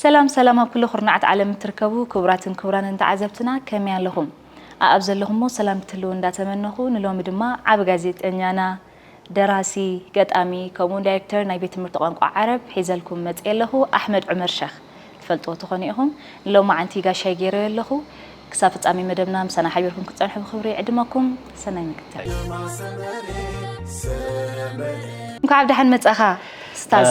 ሰላም ሰላም ኣብ ኩሉ ኩርናዓት ዓለም እትርከቡ ክቡራትን ክቡራንን ተዓዘብትና ከመይ ኣለኹም? ኣኣብ ዘለኹሞ ሰላም ክትህልዉ እንዳተመነኹ ንሎሚ ድማ ዓቢ ጋዜጠኛና ደራሲ፣ ገጣሚ፣ ከምኡውን ዳይሬክተር ናይ ቤት ትምህርቲ ቋንቋ ዓረብ ሒዘልኩም መጽየ ኣለኹ። ኣሕመድ ዑመር ሸኽ ትፈልጥዎ ትኾኑ ኢኹም። ንሎማዓንቲ ጋሻይ ገይረዮ ኣለኹ። ክሳብ ፍጻሜ መደብና ምሳና ሓቢርኩም ክትጸንሑ ብኽብሪ ይዕድመኩም። ሰናይ ምክትታል። እንኳዕ ብደሓን መጻኻ ስታዝ።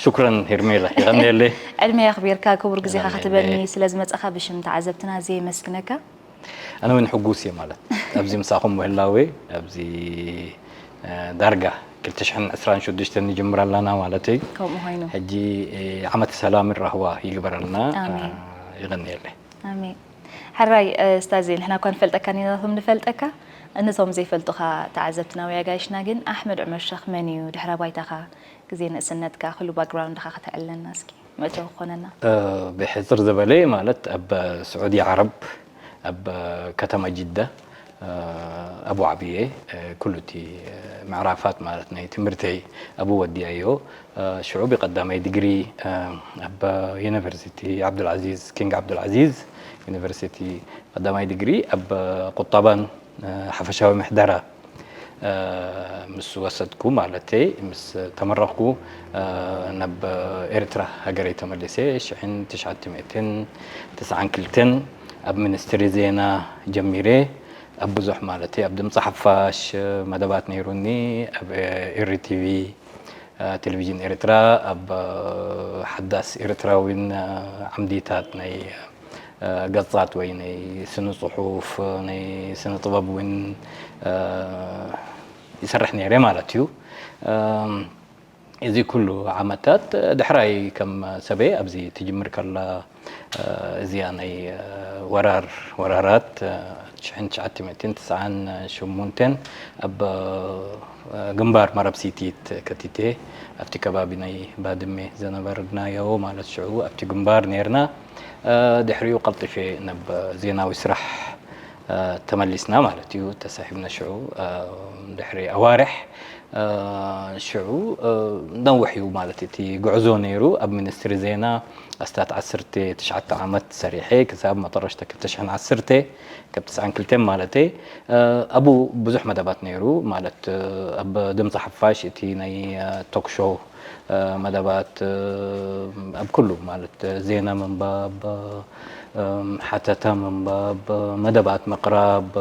ሽኩረን ሄርሜላ፣ ይቐንየለይ። ዕድመ የኽቢርካ ክቡር ግዜኻ ክትበኒ ስለ ዝመጻኻ ብሽም ተዓዘብትና ኣዝየ የመስግነካ። ኣነ እውን ሕጉስ እየ ማለት ኣብዚ ምሳኹም ምህላወይ ኣብዚ ዳርጋ ክልተ ሽሕን ዕስራን ሽዱሽተን ንጅምር ኣለና ማለተይ። ከምኡ ኮይኑ። ሕጂ ዓመት ሰላምን ራህዋ ይግበረልና። ኣሜን። ይቐንየለይ። ኣሜን። ሕራይ ስታዚ ንሕና እኳ ንፈልጠካ ኒናቶም ንፈልጠካ እነቶም ዘይፈልጡኻ ተዓዘብትና ወይ ኣጋይሽና ግን ኣሕመድ ዑመር ሸኽ መን እዩ ድሕረ ባይታኻ ግዜ ንእስነትካ ኩሉ ባክግራውንድኻ ከተዕልለና እስኪ መእተዊ ክኾነና። ብሕፅር ዝበለ ማለት ኣብ ስዑዲ ዓረብ ኣብ ከተማ ጅዳ ኣብኡ ዓብየ ኩሉ እቲ ምዕራፋት ማለት ናይ ትምህርተይ ኣብኡ ወዲኣዮ። ሽዑ ብቐዳማይ ዲግሪ ኣብ ዩኒቨርሲቲ ዓብዱልዓዚዝ ኪንግ ዓብዱልዓዚዝ ዩኒቨርሲቲ ቀዳማይ ዲግሪ ኣብ ቁጠባን ሓፈሻዊ ምሕደራ ምስ ወሰድኩ ማለተይ ምስ ተመረኽኩ ናብ ኤርትራ ሃገረይ ተመሊሰ ሽሕን ትሽዓተ ሚእትን ትስዓን ክልተን ኣብ ሚኒስትሪ ዜና ጀሚረ ኣብ ብዙሕ ማለተይ ኣብ ድምፂ ሓፋሽ መደባት ነይሩኒ ኣብ ኤሪ ቲቪ ቴሌቪዥን ኤርትራ ኣብ ሓዳስ ኤርትራዊን ዓምዲታት ናይ ገጻት ወይ ናይ ስነ ጽሑፍ ናይ ስነ ጥበብ እውን ይሰርሕ ነይረ ማለት እዩ። እዚ ኩሉ ዓመታት ድሕራይ ከም ሰበይ ኣብዚ ትጅምር ከላ እዚኣ ናይ ወራር ወራራት ሽሕን ትሽዓተ ሚእትን ትስዓን ሽሙንተን ኣብ ግንባር መረብ ሲቲት ከቲቴ ኣብቲ ከባቢ ናይ ባድሜ ዝነበርናዮ ማለት ሽዑ ኣብቲ ግንባር ነርና። ድሕሪኡ ቀልጢፌ ናብ ዜናዊ ስራሕ ተመሊስና ማለት እዩ። ተሳሒብና ሽዑ ድሕሪ ኣዋርሕ ሽዑ ነዊሕ እዩ ማለት እቲ ጉዕዞ ነይሩ። ኣብ ሚኒስትሪ ዜና ኣስታት ዓሰርተ ትሽዓተ ዓመት ሰሪሐ ክሳብ መጠረሽታ ክልተ ሽሕን ዓሰርተ ካብ ትስዓን ክልተን ማለተይ ኣብኡ ብዙሕ መደባት ነይሩ ማለት ኣብ ድምፂ ሓፋሽ እቲ ናይ ቶክ ሾው መደባት ኣብ ኩሉ ማለት ዜና ምንባብ ሓተታ ምንባብ መደባት ምቕራብ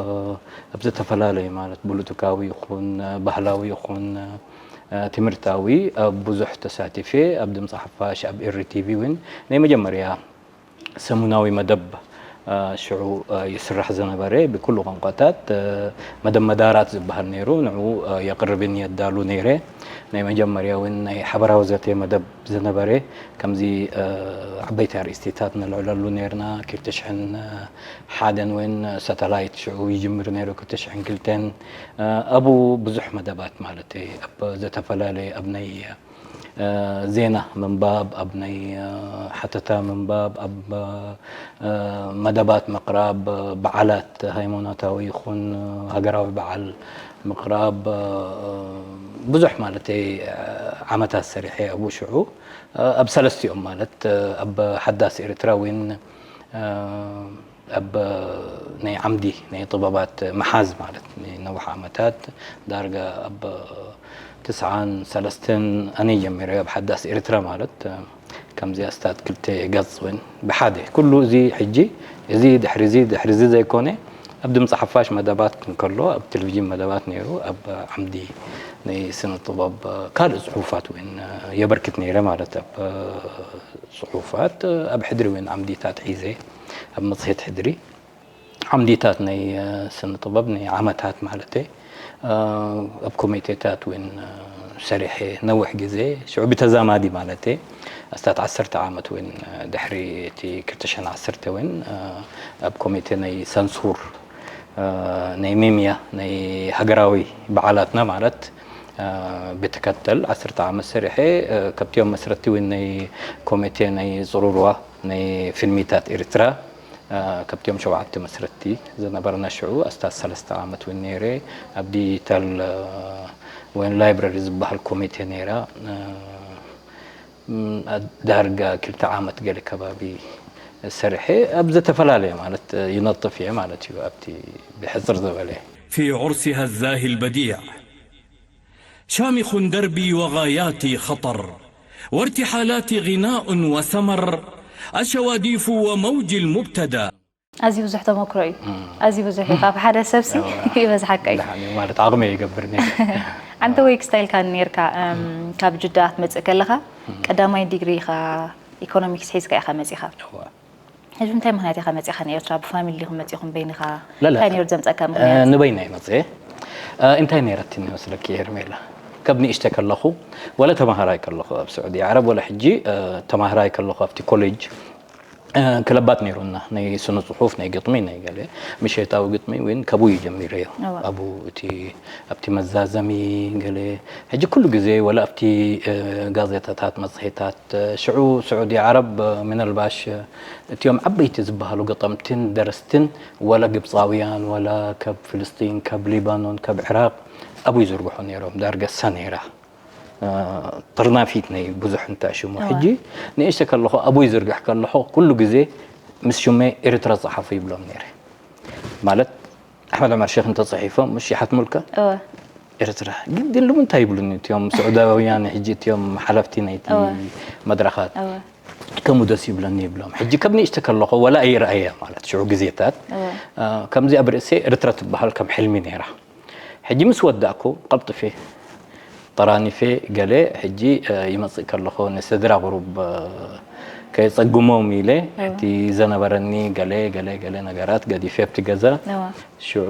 ኣብ ዝተፈላለዩ ማለት ፖለቲካዊ ይኹን ባህላዊ ይኹን ትምህርታዊ ኣብ ብዙሕ ተሳቲፈ ኣብ ድምፂ ሓፋሽ ኣብ ኤሪ ቲቪ እውን ናይ መጀመርያ ሰሙናዊ መደብ ሽዑ ይስራሕ ዝነበረ ብኩሉ ቋንቋታት መደብ መዳራት ዝበሃል ነይሩ ንዑ የቕርብን የዳሉ ነይረ። ናይ መጀመርያ እውን ናይ ሓበራዊ ዘተ መደብ ዝነበረ ከምዚ ዓበይቲ ኣርእስቲታት ንልዕለሉ ነርና ክልተ ሽሕን ሓደን እውን ሳተላይት ሽዑ ይጅምር ነይሩ ክልተ ሽሕን ክልተን ኣብኡ ብዙሕ መደባት ማለት ኣብ ዝተፈላለየ ኣብ ናይ ዜና ምንባብ ኣብ ናይ ሓተታ ምንባብ ኣብ መደባት ምቕራብ በዓላት ሃይማኖታዊ ይኹን ሃገራዊ በዓል ምቕራብ ብዙሕ ማለተይ ዓመታት ሰሪሐ ኣብኡ ሽዑ ኣብ ሰለስቲኦም ማለት ኣብ ሓዳስ ኤርትራ እውን ኣብ ናይ ዓምዲ ናይ ጥበባት ምሓዝ ማለት ነዊሕ ዓመታት ዳርጋ ኣብ ትስዓን ሰለስተን ኣነ ጀሚረ ኣብ ሓዳስ ኤርትራ ማለት ከምዚ ኣስታት ክልተ ገጽ እውን ብሓደ ኩሉ እዚ ሕጂ እዚ ድሕሪ እዚ ድሕሪ እዚ ዘይኮነ ኣብ ድምፂ ሓፋሽ መደባት እንከሎ ኣብ ቴሌቪዥን መደባት ነይሩ ኣብ ዓምዲ ናይ ስነ ጥበብ ካልእ ፅሑፋት እውን የበርክት ነይረ ማለት ኣብ ፅሑፋት ኣብ ሕድሪ እውን ዓምዲታት ሒዘ ኣብ መፅሄት ሕድሪ ዓምዲታት ናይ ስነ ጥበብ ናይ ዓመታት ማለት ኣብ ኮሚቴታት እውን ሰሪሐ ነዊሕ ግዜ ሽዑ ብተዛማዲ ማለት ኣስታት ዓሰርተ ዓመት እውን ድሕሪ እቲ ክልተ ሽሕን ዓሰርተ እውን ኣብ ኮሚቴ ናይ ሰንሱር ናይ ሚምያ ናይ ሃገራዊ በዓላትና ማለት ብትከተል ዓሰርተ ዓመት ሰሪሐ ካብቲኦም መስረቲ እውን ናይ ኮሚቴ ናይ ፅሩርዋ ናይ ፊልሚታት ኤርትራ ካብቲኦም ሸውዓተ መስረቲ ዝነበርና ሽዑ ኣስታት ሰለስተ ዓመት እውን ነይረ ኣብ ዲጂታል ወይን ላይብረሪ ዝበሃል ኮሚቴ ነይራ ዳርጋ ክልተ ዓመት ገለ ከባቢ ሰርሐ ኣብ ዝተፈላለየ ማለት ይነጥፍ እየ ማለት እዩ። ኣብቲ ብሕፅር ዝበለ في عرسها الزاهي البديع شامخ دربي وغاياتي خطر وارتحالاتي غناء وسمر أشواديف وموج المبتدى ኣዝዩ ብዙሕ ተመክሮ እዩ። ኣዝዩ ብዙሕ እዩ። ካብ ሓደ ሰብሲ ይበዝሓካ እዩ። ደሓን እዩ ማለት ዓቕሚ ይገብር ነይሩ። ኣንተ ወይክ ስታይልካ ነርካ እም፣ ካብ ጅዳ ክትመጽእ ከለኻ ቀዳማይ ዲግሪ ኢኻ ኢኮኖሚክስ ሒዝካ ኢኻ መጺኻ። እወ። ሕጂ እንታይ ምኽንያት ኢኻ መጺኻ ንኤርትራ? ብፋሚሊ ዲኹም መጺኹም በይንኻ? ላላ እንታይ ነይሩ ዘምጸካ ምኽንያት? ንበይና ይመጽእ እንታይ ነይረትኒ መስለኪ ሄርሜላ? ካብ ንእሽተ ከለኹ ወላ ተማሃራይ ከለኹ ኣብ ስዑዲ ዓረብ ወላ ሕጂ ተማሃራይ ከለኹ ኣብቲ ኮሌጅ ክለባት ነይሩና ናይ ስነ ጽሑፍ ናይ ግጥሚ ናይ ገለ ምሸታዊ ግጥሚ እውን ከብኡ እዩ ጀሚረዮ። እዋ። ኣብኡ እቲ ኣብቲ መዛዘሚ ገለ ሕጂ ኩሉ ግዜ ወላ ኣብቲ ጋዜጣታት መጽሔታት ሽዑ ስዑዲ ዓረብ ምናልባሽ እቲኦም ዓበይቲ ዝበሃሉ ገጠምትን ደረስትን ወላ ግብፃውያን ወላ ካብ ፍልስጢን ካብ ሊባኖን ካብ ዕራቕ ኣብኡ ይዝርግሑ ነይሮም። ዳርጋ እሳ ነይራ ጥርናፊት ናይ ብዙሕ እንታ ሽሙ ሕጂ ንእሽተ ከለኹ ኣብኡ ይዝርግሕ ከለኹ ኩሉ ግዜ ምስ ሽመይ ኤርትራ ጸሓፉ ይብሎም ነይረ። ማለት ኣሕመድ ዑመር ሼኽ እንተጽሒፎም ምሽ ይሓትሙልካ እወ ኤርትራ ግን ግን ንምንታይ ይብሉኒ እቲኦም ስዑዳውያን ሕጂ እቲኦም ሓለፍቲ ናይቲ እወ። መድረኻት እወ ከምኡ ደስ ይብለኒ ይብሎም። ሕጂ ከም ንእሽተ ከለኹ ወላ ኣይረኣየ ማለት ሽዑ ግዜታት እወ ከምዚ ኣብ ርእሲ ኤርትራ ትበሃል ከም ሕልሚ ነይራ። ሕጂ ምስ ወዳእኩ ቀልጥፌ ጠራኒፌ ገለ ሕጂ ይመጽእ ከለኹ ንስድራ ቁሩብ ከየጸግሞም ኢለ እቲ ዘነበረኒ ገለ ገለ ገለ ነገራት ገዲፈ ኣብቲ ገዛ እወ ሽዑ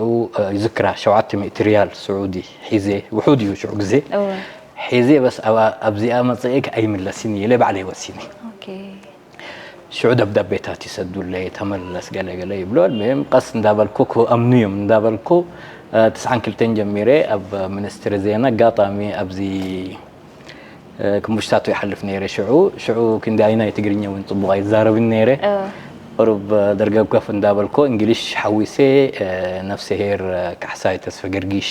ይዝክራ ሸውዓተ ሚእቲ ሪያል ስዑዲ ሒዘ ውሑድ እዩ ሽዑ ግዜ እወ ሒዘ በስ ኣብዚኣ መጽኤ ኣይምለስን ኢለ ባዕለይ ወሲነ። ኦኬ ሽዑ ደብዳቤታት ይሰዱለይ ተመለስ ገለ ገለ ይብሎ። المهم ቀስ እንዳበልኩ ክኣምኑ እዮም እንዳበልኩ ትስዓን ክልተን ጀሚረ ኣብ ሚኒስትሪ ዜና ኣጋጣሚ ኣብዚ ክምቡሽታቱ ይሓልፍ ነይረ። ሽዑ ሽዑ ክንዲ ኣይናይ ትግርኛ እውን ጽቡቕ ኣይዛረብን ነይረ። ቁሩብ ደርገብ ከፍ እንዳበልኩ እንግሊሽ ሓዊሰ ነፍሰሄር ካሕሳይ ተስፈ ገርጊሽ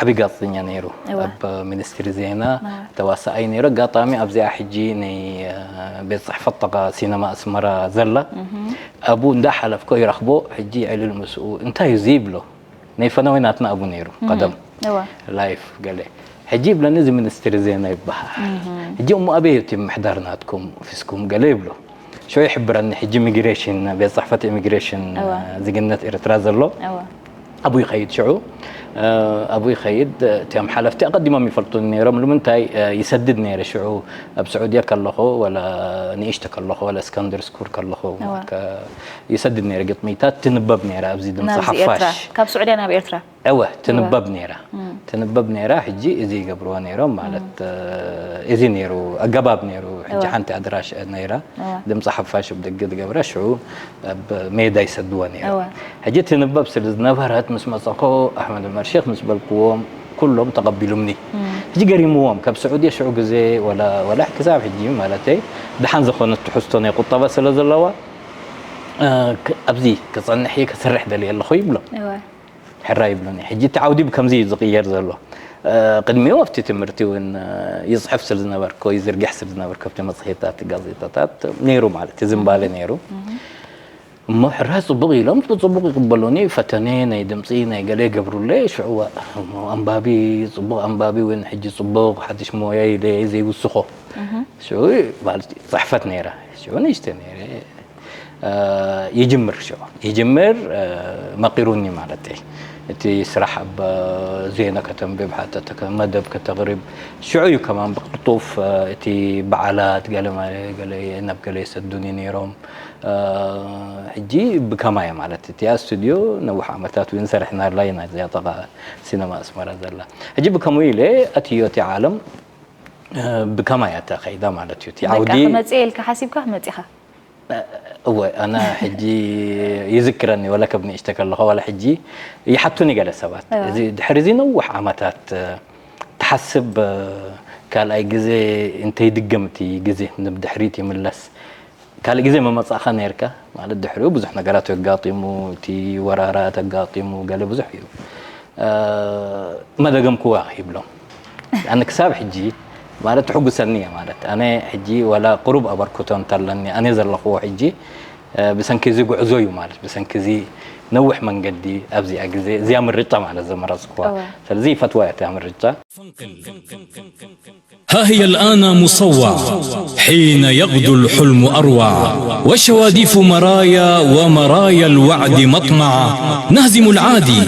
ዓቢ ጋዜጠኛ ነይሩ። እወ። ኣብ ሚኒስትሪ ዜና እወ። ተዋሳኣይ ነይሩ። ኣጋጣሚ ኣብዚኣ ሕጂ ናይ ቤት ጽሕፈት ጠቓ ሲነማ ኣስመራ ዘላ ኣብኡ እንዳሓለፍኮ ይረኽቦ። ሕጂ ዕልል ምስኡ እንታይ እዩ እዚ ይብሎ። ናይ ፈነወ ናትና ኣብኡ ነይሩ ቀደም እወ ላይፍ ገለ ሕጂ ይብለኒ እዚ ሚኒስትሪ ዜና ይበሃል። ሕጂ እሞ ኣበይ እቲ ምሕዳር ናትኩም ኦፊስኩም ገለ ይብሎ። ሽዑ ይሕብረኒ ሕጂ ኢሚግሬሽን ቤት ጽሕፈት ኢሚግሬሽን እወ። ዜግነት ኤርትራ ዘሎ እወ ኣብኡ ይኸይድ። ሽዑ ኣብኡ ይኸይድ። እቲኦም ሓለፍቲ ኣቐዲሞም ይፈልጡኒ ነይሮም። ንምንታይ ይሰድድ ነይረ ሽዑ ኣብ ስዑድያ ከለኹ ወላ ንእሽተ ከለኹ ወላ እስካንደር ስኩር ከለኹ እወ። ይሰድድ ነይረ ግጥሚታት ትንበብ ነይረ ኣብዚ ድምፂ ናብዚ ኤርትራ ሓፋሽ ካብ ስዑድያ ናብ ኤርትራ እወ ትንበብ ነይራ ትንበብ ነይራ። ሕጂ እዚ ይገብርዎ ነይሮም ማለት እዚ ነይሩ ኣገባብ ነይሩ። ሕጂ እወ። ሓንቲ ኣድራሽ ነይራ እወ። ድምፂ ሓፋሽ ኣብ ደገ ዝገብራ ሽዑ ኣብ ሜዳ ይሰድዎ ነይሩ። እወ። ሕጂ ትንበብ ስለ ዝነበረት ምስ መፀኮ ኣሕመድ ዑመር ሼክ ምስ በልክዎም ኩሎም ተቐቢሉምኒ። ሕጂ ገሪምዎም ካብ ስዑድየ ሽዑ ግዜ ወላ ወላ ክሳብ ሕጂ ማለተይ ደሓን ዝኾነት ትሕዝቶ ናይ ቁጠባ ስለ ዘለዋ ኣብዚ ክፀንሕ እየ ክሰርሕ ደልየ ኣለኹ ይብሎም። እወ ሕራይ ይብሉኒ። ሕጂ እቲ ዓውዲ ብከምዚ እዩ ዝቕየር ዘሎ። ቅድሚኡ ኣብቲ ትምህርቲ እውን ይፅሕፍ ስለ ዝነበርኩ ይዝርግሕ ስለ ዝነበርኩ ኣብቲ መፅሄታት ጋዜጣታት ነይሩ ማለት እዩ ዝንባለ ነይሩ። እሞ ሕራይ ፅቡቕ ኢሎም ብፅቡቕ ይቕበሉኒ። ፈተነ ናይ ድምፂ ናይ ገለ ይገብሩለይ። ሽዑ እሞ ኣንባቢ ፅቡቕ ኣንባቢ እውን ሕጂ ፅቡቕ ሓድሽ ሞያ ኢለ ዘይውስኾ ሽዑ ማለት እዩ ፅሕፈት ነይራ። ሽዑ ንእሽተ ነይረ ይጅምር ሽዑ ይጅምር መቂሩኒ ማለት እዩ። እቲ ስራሕ ኣብ ዜና ከተንብብ ሓተተ መደብ ከተቕርብ ሽዑ እዩ ከማን ብቅልጡፍ እቲ በዓላት ገለ ገለ ናብ ገለ ይሰዱኒ ነይሮም። ሕጂ ብከማይ ማለት እቲ ስቱድዮ ነዊሕ ዓመታት እውን ሰሪሕናላ ኢና እዚኣ ጠቓ ሲነማ ኣስመራ ዘላ። ሕጂ ብከምኡ ኢለ ኣትዮ እቲ ዓለም ብከማይ እያ ተኸይዳ ማለት እዩ። እቲ ዓውዲ መፅየ ኢልካ ሓሲብካ መፂኻ እወ ኣነ ሕጂ ይዝክረኒ ወላ ከብ ንእሽተ ከለኹ ወላ ሕጂ ይሓቱኒ ገለ ሰባት እወ። እዚ ድሕሪ እዚ ነዊሕ ዓመታት ትሓስብ ካልኣይ ግዜ እንተይድገም እቲ ግዜ ንድሕሪት ይምለስ ካልእ ግዜ መመጻእኻ ነርካ ማለት ድሕሪኡ ብዙሕ ነገራት ኣጋጢሙ እቲ ወራራት ኣጋጢሙ ገለ ብዙሕ እዩ መደገምክዋ ይብሎም ኣነ ክሳብ ሕጂ ማለት ትሕጉሰኒ እያ። ማለት ኣነ ሕጂ ዋላ ቁሩብ ኣበርክቶ እንተለኒ ኣነ ዘለኽዎ ሕጂ ብሰንኪ እዚ ጉዕዞ እዩ። ማለት ብሰንኪ እዚ ነዊሕ መንገዲ ኣብዚኣ ግዜ እዚኣ ምርጫ ማለት ዘመረጽክዋ። ስለዚ ይፈትዋ እያ እታ ምርጫ። ها هي الآن مصوع حين يغدو الحلم أروع وشواديف مرايا ومرايا الوعد مطمع نهزم العادي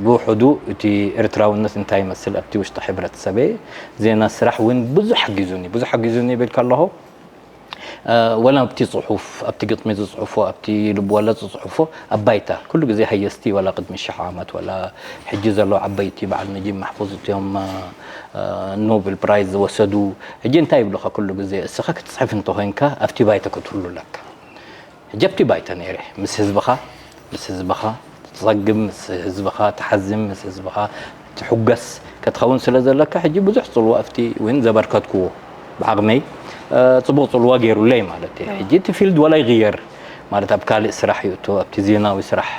ብውሕዱ እቲ ኤርትራውነት እንታይ ይመስል ኣብቲ ውሽጢ ሕብረተሰበይ ዜና ስራሕ እውን ብዙሕ ሓጊዙኒ ብዙሕ ሓጊዙኒ ይብል ከለኹ ወላ ኣብቲ ጽሑፍ ኣብቲ ግጥሚ ዝጽሕፎ ኣብቲ ልብወለድ ዝጽሕፎ ኣብ ባይታ ኩሉ ግዜ ሃየስቲ ወላ ቅድሚ ሽሕ ዓመት ወላ ሕጂ ዘለዉ ዓበይቲ በዓል ነጂብ ማሕፉዝ እቲኦም ኖብል ፕራይዝ ዝወሰዱ ሕጂ እንታይ ይብሉኻ ኩሉ ግዜ እስኻ ክትጽሕፍ እንተኾይንካ ኣብቲ ባይታ ክትህሉ ኣለካ ሕጂ ኣብቲ ባይታ ነይረ ምስ ህዝብኻ ምስ ህዝብኻ ትጸግብ ምስ ህዝብኻ ትሓዝን ምስ ህዝብኻ ትሕጎስ ክትኸውን ስለ ዘለካ ሕጂ ብዙሕ ጽልዋ ኣብቲ እውን ዘበርከትክዎ ብዓቕመይ ጽቡቕ ጽልዋ ገይሩለይ ማለት እዩ ሕጂ እቲ ፊልድ ወላ ይቕየር ማለት ኣብ ካልእ ስራሕ ይእቶ ኣብቲ ዜናዊ ስራሕ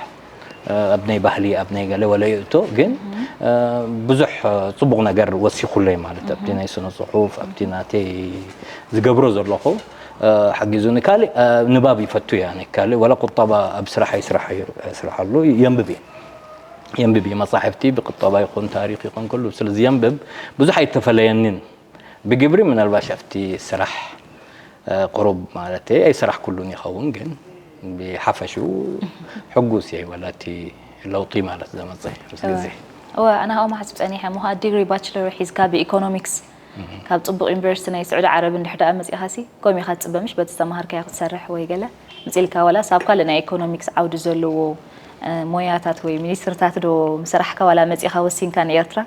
ኣብ ናይ ባህሊ ኣብ ናይ ገለ ወለ ይእቶ ግን ብዙሕ ጽቡቕ ነገር ወሲኹለይ ማለት ኣብቲ ናይ ስነ ጽሑፍ ኣብቲ ናተይ ዝገብሮ ዘለኹ ሓጊዙኒ ካልእ ንባብ ይፈቱ እያ ካልእ ወላ ቁጠባ ኣብ ስራሕ ይስራሕ ይስራሕ ኣሎ የንብብ እየ የንብብ እየ መጻሕፍቲ ብቁጠባ ይኹን ታሪኽ ይኹን ኩሉ ስለዚ የንብብ ብዙሕ ኣይተፈለየንን ብግብሪ ምናልባሽ ኣብቲ ስራሕ ቁሩብ ማለት ኣይሰራሕኩሉን ይኸውን ግን ብሓፈሽኡ ሕጉስ እየ ወላ እቲ ለውጢ ማለት ዘመፀ ምስ ግዜ እወ ኣነ ካብኡ መሓስብ ፀኒሐ እሞ ከዓ ዲግሪ ባችለር ሒዝካ ብኢኮኖሚክስ ካብ ፅቡቅ ዩኒቨርሲቲ ናይ ስዑዲ ዓረብ እንድሕር ደኣ መፂእኻሲ ከምኡ ኢኻ ትፅበ ምሽ በቲ ዝተምሃርካዮ ክትሰርሕ ወይ ገለ ምፅእ ኢልካ ዋላስ ኣብ ካልእ ናይ ኢኮኖሚክስ ዓውዲ ዘለዎ ሞያታት ወይ ሚኒስትርታት ዶ ምሰራሕካ ዋላ መፂእኻ ወሲንካ ንኤርትራ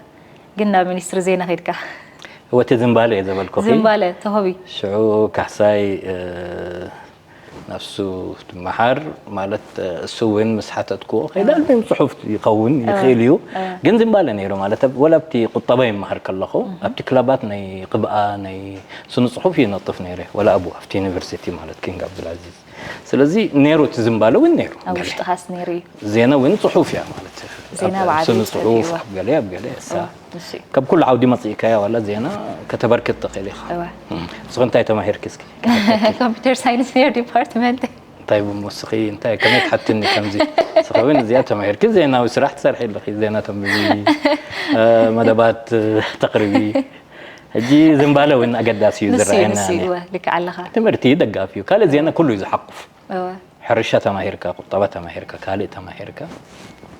ግን ናብ ሚኒስትሪ ዜና ከይድካ እወ እቲ ዝምባለ እየ ዘበልኩኺ ዝምባለ ተሆቢ ሽዑ ካሕሳይ ነፍሱ ትመሓር ማለት እሱ እውን ምስ ሓተትክዎ ከይዳ ኣልሚም ፅሑፍ ይኸውን ይኽእል እዩ ግን ዝምባለ ነይሩ ማለት ወላ ኣብቲ ቁጠባ ይመሃር ከለኹ ኣብቲ ክለባት ናይ ቅብኣ ናይ ስነ ፅሑፍ ይነጥፍ ነይረ ወላ ኣብኡ ኣብቲ ዩኒቨርሲቲ ማለት ኪንግ ኣብዱልዓዚዝ ስለዚ ነይሩ እቲ ዝምባለ እውን ነይሩ ኣብ ውሽጥኻስ ነይሩ እዩ ዜና እውን ፅሑፍ እያ ማለት ዜና ብዓቢ ስነ ፅሑፍ ኣብ ገለ ኣብ ገለ እሳ ካብ ኩሉ ዓውዲ መፅእካያ ዋላ ዜና ከተበርክት ትኽእል ኢኻ ንስኺ እንታይ ተማሂርኪ እስኪ ኮምፒተር ሳይንስ ነይሩ ዲፓርትመንት እንታይ ብሞስኺ እንታይ ከመይ ትሓትኒ ከምዚ ስኸ እውን እዚኣ ተማሂርኪ ዜናዊ ስራሕ ትሰርሒ ኣለኺ ዜና ተንብቢ መደባት ተቕርቢ ሕጂ ዝንባለ እውን ኣገዳሲ እዩ ዝረኣየና ልክዕ ኣለኻ ትምህርቲ ደጋፊ እዩ ካልእ ዜና ኩሉ እዩ ዝሓቁፍ ሕርሻ ተማሂርካ ቁጠባ ተማሂርካ ካልእ ተማሂርካ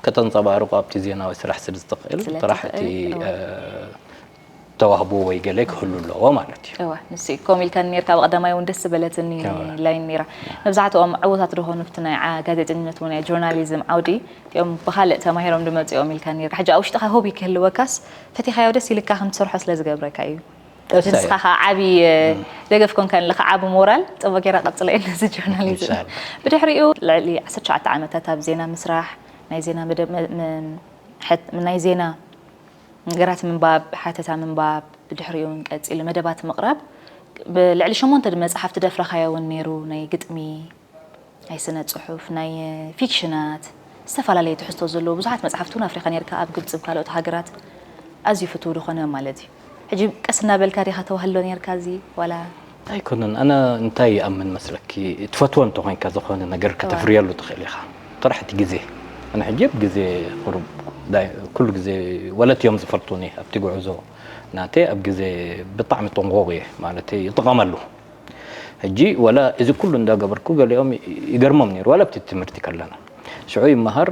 ከተንፀባርቆ ኣብቲ ዜናዊ ስራሕ ስለ ዝትኽእል ጥራሕ እቲ ተዋህቦ ወይ ገለ ክህሉ ኣለዎ ማለት እዩ። እወ ንሱ እዩ። ከምኡ ኢልካኒ ነይርካ ብቐዳማይ እውን ደስ ዝበለትኒ ላይን ነይራ። መብዛሕትኦም ዕዉታት ዝኾኑ ኣብቲ ናይ ዓ- ጋዜጠኝነት ወይ ናይ ጆርናሊዝም ዓውዲ እቲኦም ብኻልእ ተማሂሮም ዝመፁ እዮም ኢልካኒ ነይርካ። ሕጂ ኣብ ውሽጥኻ ሆቢ ክህልወካስ ፈቲኻዮ ደስ ኢልካ ከም ትሰርሖ ስለ ዝገብረካ እዩ። ሕጂ ንስኻ ከዓ ዓብዪ ደገፍ ኮንካኒ ኣለኻ፣ ዓቢ ሞራል ፅቡቕ ጌራ ቀፅለዮ ነዚ ጆርናሊዝም። ብድሕሪኡ ልዕሊ ዓሰርተ ትሽዓተ ዓመታት ኣብ ዜና ምስራሕ ናይ ዜና መደብ ናይ ዜና ነገራት ምንባብ፣ ሓተታ ምንባብ፣ ብድሕሪኡ እውን ቀጺሉ መደባት ምቕራብ፣ ልዕሊ ሸሞንተ መጻሕፍቲ ደፍረኻዮ እውን ነይሩ፣ ናይ ግጥሚ፣ ናይ ስነ ጽሑፍ፣ ናይ ፊክሽናት፣ ዝተፈላለየ ትሕዝቶ ዘለዎ ብዙሓት መጻሕፍቲ እውን ኣፍሪኻ ነይርካ፣ ኣብ ግብጺ፣ ኣብ ካልኦት ሃገራት ኣዝዩ ፍቱው ዝኾነ ማለት እዩ። ሕጂ ቀስ እናበልካ ዲኻ ተዋህሎ ነይርካ እዚ ዋላ? ኣይኮነን ኣነ እንታይ ይኣምን መስለኪ ትፈትዎ እንተኾይንካ ዝኾነ ነገር ከተፍርየሉ ትኽእል ኢኻ ጥራሕ እቲ ግዜ ኣነ ሕጂ ኣብ ግዜ ቁሩብ ኩሉ ግዜ ወለት እዮም ዝፈልጡኒ ኣብቲ ጉዕዞ ናተይ ኣብ ግዜ ብጣዕሚ ጥንቁቕ እየ ማለተይ ይጥቀመሉ ሕጂ ወላ እዚ ኩሉ እንዳገበርኩ ገሊኦም ይገርሞም ነይሩ ዋላ ኣብቲ ትምህርቲ ከለና ሽዑ ይመሃር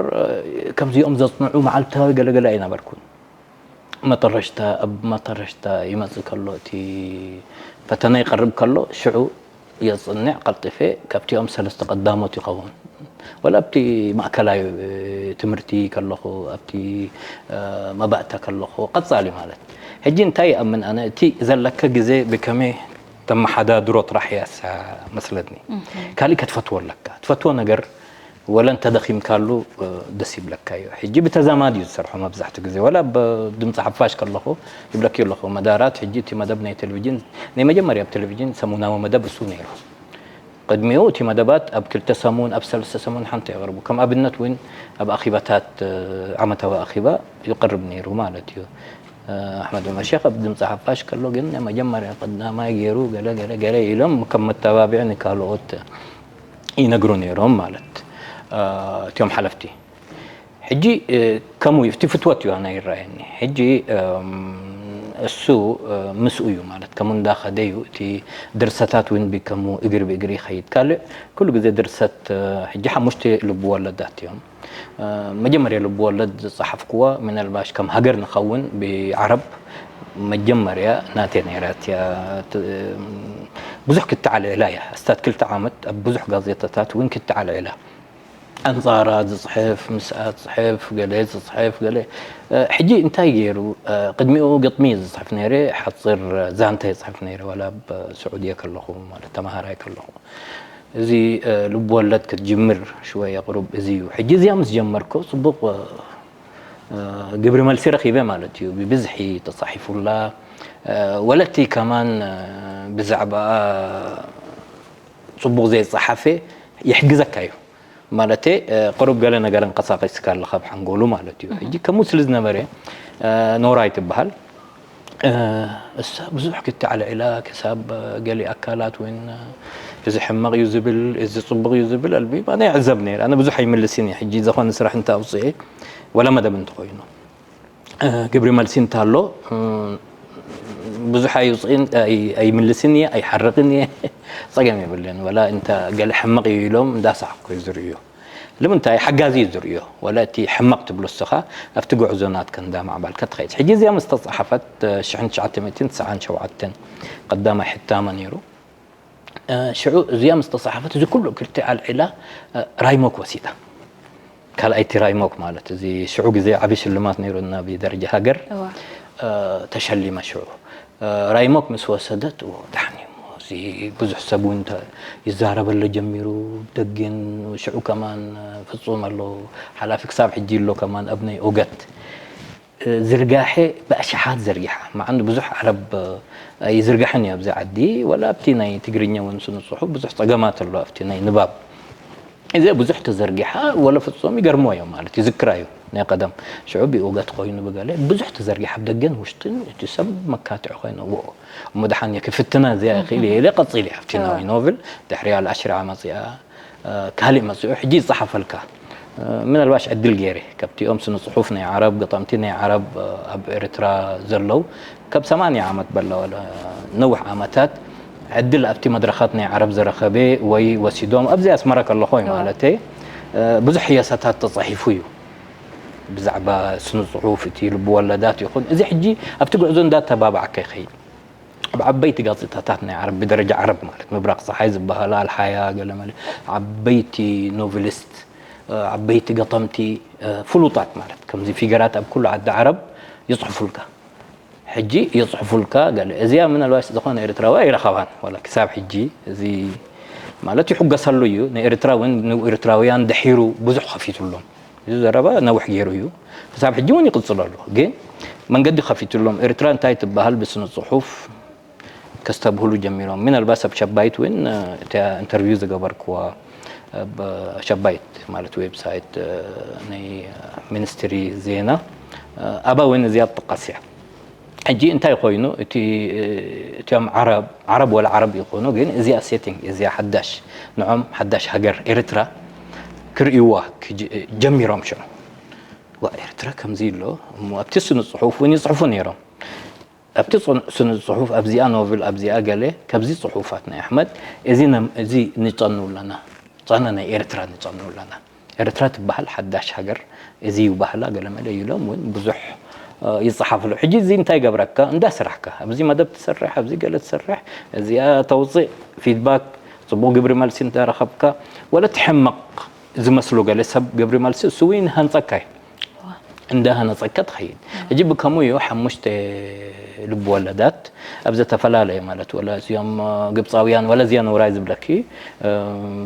ከምዚኦም ዘጽንዑ መዓልታዊ ገለገለ ኣይነበርኩን መጠረሽታ ኣብ መጠረሽታ ይመጽእ ከሎ እቲ ፈተና ይቐርብ ከሎ ሽዑ የጽንዕ ቀልጢፈ ካብቲኦም ሰለስተ ቀዳሞት ይኸውን ወላ ኣብቲ ማእከላይ ትምህርቲ ከለኹ ኣብቲ መባእታ ከለኹ ቀጻሊ ማለት ሕጂ እንታይ ይኣምን ኣነ እቲ ዘለካ ግዜ ብከመይ ተመሓዳድሮ ጥራሕ እያ መስለኒ ካልእ ከትፈትዎ ኣለካ ትፈትዎ ነገር ወለ እንተደኺምካሉ ደስ ይብለካ እዩ። ሕጂ ብተዛማዲ እዩ ዝሰርሖ መብዛሕትኡ ግዜ። ወላ ኣብ ድምፂ ሓፋሽ ከለኹ ይብለኪ ኣለኹ መዳራት ሕጂ እቲ መደብ ናይ ቴሌቪዥን ናይ መጀመርያ ኣብ ቴሌቪዥን ሰሙናዊ መደብ እሱ ነይሩ። ቅድሚኡ እቲ መደባት ኣብ ክልተ ሰሙን ኣብ ሰለስተ ሰሙን ሓንቲ የቕርቡ። ከም ኣብነት እውን ኣብ ኣኺባታት ዓመታዊ ኣኺባ ይቐርብ ነይሩ ማለት እዩ። ኣሕመድ ዑመር ሸኽ ኣብ ድምፂ ሓፋሽ ከሎ ግን መጀመርያ ቀዳማይ ገይሩ ገለ ገለ ገለ ኢሎም ከም መተባብዒ ንካልኦት ይነግሩ ነይሮም ማለት እቲኦም ሓለፍቲ። ሕጂ ከምኡ እዩ፣ እቲ ፍትወት እዩ ኣነ ይረኣየኒ። ሕጂ እሱ ምስኡ እዩ ማለት ከምኡ እንዳኸደ እዩ። እቲ ድርሰታት እውን ብከምኡ እግሪ ብእግሪ ይኸይድ። ካልእ ኩሉ ግዜ ድርሰት ሕጂ ሓሙሽተ ልብ ወለዳት እዮም። መጀመርያ ልብ ወለድ ዝጸሓፍኩዋ ምናልባሽ ከም ሃገር ንኸውን ብዓረብ መጀመርያ ናተይ ነይራ እያ። ብዙሕ ክተዓልዕላ እያ። ኣስታት ክልተ ዓመት ኣብ ብዙሕ ጋዜጣታት እውን ክተዓልዕላ። ኣንጻራ ዝጽሕፍ፣ ምስኣ ትጽሕፍ፣ ገለ ትጽሕፍ፣ ገለ ሕጂ እንታይ ገይሩ ቅድሚኡ ግጥሚ ዝጽሕፍ ነይረ፣ ሓጽር ዛንታ ይጽሕፍ ነይረ ዋላ ኣብ ስዑድየ ከለኹ ማለት ተማሃራይ ከለኹ። እዚ ልብ ወለድ ክትጅምር ሽወያ ቁሩብ እዚ እዩ። ሕጂ እዚኣ ምስ ጀመርኮ ጽቡቕ ግብሪ መልሲ ረኺበ ማለት እዩ። ብብዝሒ ተጻሒፉላ። ወለቲ ከማን ብዛዕባ ጽቡቕ ዘይጸሓፈ ይሕግዘካ እዩ። ማለተ ቁሩብ ገለ ነገር እንቀሳቀስካ ኣለኻ ብሓንጎሉ ማለት እዩ። ሕጂ ከምኡ ስለ ዝነበረ ኖራ ይትበሃል። እሳ ብዙሕ ክተዓልዕላ ክሳብ ገሊ ኣካላት እውን እዚ ሕማቕ እዩ ዝብል እዚ ጽቡቕ እዩ ዝብል ኣልቢ ኣነ ይዕዘብ ነይረ። ኣነ ብዙሕ ኣይምልስን እየ። ሕጂ ዝኾነ ስራሕ እንተ ኣውፅኤ ወላ መደብ እንተኾይኑ ግብሪ መልሲ እንታሎ ብዙሕ ኣይውፅእን ኣይምልስን እየ ኣይሓርቕን እየ። ፀገም የብልን። ወላ እንተ ገለ ሕማቕ እዩ ኢሎም እንዳሳሕኩ እዩ ዝርእዮ። ንምንታይ ሓጋዚ እዩ ዝርእዮ። ወላ እቲ ሕማቕ ትብሎ እስኻ ኣብቲ ጉዕዞ ናትካ እንዳማዕባልካ ትኸይድ። ሕጂ እዚኣ ምስ ተፃሓፈት ሽሕን ትሽዓተ ሚእትን ትስዓን ሸውዓተን ቀዳማይ ሕታማ ነይሩ። ሽዑ እዚኣ ምስ ተፃሓፈት እዚ ኩሉ ክልተ ኣልዒላ ራይሞክ ወሲዳ። ካልኣይቲ ራይሞክ ማለት እዚ ሽዑ ግዜ ዓብዪ ሽልማት ነይሩ ናብ ደረጃ ሃገር ተሸሊመ። ሽዑ ራይሞክ ምስ ወሰደት ደሓን እዩ። እዚ ብዙሕ ሰብ እውን ይዛረበሎ ጀሚሩ። ደገን ሽዑ ከማን ፍፁም ኣሎ ሓላፊ ክሳብ ሕጂ ኣሎ ከማን ኣብ ናይ ኦገት ዝርጋሐ ብኣሽሓት ዘርጊሓ። መዓንዱ ብዙሕ ዓረብ ኣይዝርጋሕን እዩ ኣብዚ ዓዲ፣ ወላ ኣብቲ ናይ ትግርኛ እውን ስነ ጽሑፍ ብዙሕ ጸገማት ኣሎ ኣብቲ ናይ ንባብ። እዚ ብዙሕ ተዘርጊሓ ወላ ፍጹም ይገርሞ እዮም ማለት ይዝክራ እዩ። ናይ ቀደም ሽዑ ብኡገት ኮይኑ ብገለ ብዙሕ ተዘርጊሓ ብደገን ውሽጥን እቲ ሰብ መካትዒ ኮይነዎ። እሞ ደሓን እየ ክፍትና እዚኣ ይኽእል እየ ኢለ ቀጺለ ኣብቲ ናዊ ኖቭል ድሕሪ ኣልኣሽሪዓ መጺኣ ካልእ መጺኡ ሕጂ ይጸሓፈልካ። ምናልባሽ ዕድል ገይረ ካብቲኦም ስነ ጽሑፍ ናይ ዓረብ ገጠምቲ ናይ ዓረብ ኣብ ኤርትራ ዘለዉ ካብ ሰማንያ ዓመት በላ ነዊሕ ዓመታት ዕድል ኣብቲ መድረኻት ናይ ዓረብ ዝረኸበ ወይ ወሲዶም ኣብዚ ኣስመራ ከለኹ እዩ ማለተይ ብዙሕ ህየሳታት ተጻሒፉ እዩ። ብዛዕባ ስነ ጽሑፍ እቲ ልብ ወለዳት ይኹን እዚ ሕጂ ኣብቲ ጉዕዞ እንዳተባባዕካ ይኸይድ። ኣብ ዓበይቲ ጋዜጣታት ናይ ዓረብ ብደረጃ ዓረብ ማለት ምብራቕ ፀሓይ ዝበሃላ ኣልሓያ ገለመለ ዓበይቲ ኖቨሊስት ዓበይቲ ገጠምቲ ፍሉጣት ማለት ከምዚ ፊገራት ኣብ ኩሉ ዓዲ ዓረብ ይፅሕፉልካ። ሕጂ ይፅሕፉልካ ገለ እዚኣ ምናልባሽ ዝኾነ ኤርትራዊ ኣይረኸባን ዋላ ክሳብ ሕጂ እዚ ማለት ይሕገሰሉ እዩ። ንኤርትራ እውን ንኤርትራውያን ድሒሩ ብዙሕ ከፊቱሎም። እዚ ዘረባ ነዊሕ ገይሩ እዩ። ክሳብ ሕጂ እውን ይቕጽል ኣሎ። ግን መንገዲ ከፊትሎም። ኤርትራ እንታይ ትበሃል ብስነ ጽሑፍ ከስተብህሉ ጀሚሮም። ምናልባት ኣብ ሸባይት እውን እታ ኢንተርቪው ዝገበርክዋ ኣብ ሸባይት ማለት ዌብሳይት ናይ ሚኒስትሪ ዜና ኣባ እውን እዚኣ ትጥቀስ እያ። ሕጂ እንታይ ኮይኑ እቲ እቲኦም ዓረብ ዓረብ ወላ ዓረብ ይኾኑ ግን እዚኣ ሴቲንግ እዚኣ ሓዳሽ ንዖም ሓዳሽ ሃገር ኤርትራ ክርእይዋ ጀሚሮም ሽዑ ዋ ኤርትራ ከምዚ ኣሎ እሞ ኣብቲ ስነ ጽሑፍ እውን ይጽሕፉ ነይሮም ኣብቲ ስነ ጽሑፍ ኣብዚኣ ኖቭል ኣብዚኣ ገለ ካብዚ ጽሑፋት ናይ ኣሕመድ እዚ እዚ ንጸኑ ኣለና ጸነ ናይ ኤርትራ ንጸኑ ኣለና ኤርትራ ትበሃል ሓዳሽ ሃገር እዚ እዩ ባህላ ገለመለ ኢሎም እውን ብዙሕ ይፀሓፍሉ ሕጂ እዚ እንታይ ገብረካ እንዳ ስራሕካ ኣብዚ መደብ ትሰርሕ ኣብዚ ገለ ትሰርሕ እዚኣ ተውፅእ ፊድባክ ፅቡቅ ግብሪ መልሲ እንተረኸብካ ወለ ትሕመቕ ዝመስሎ ገለ ሰብ ግብሪ መልሲ እሱ እውን ሃንፀካ እዩ እንዳሃነፀካ ትኸይድ ሕጂ ብከምኡ እዩ ሓሙሽተ ልብ ወለዳት ኣብ ዝተፈላለየ ማለት ወላ እዚኦም ግብፃውያን ወላ እዚኣ ነውራይ ዝብለኪ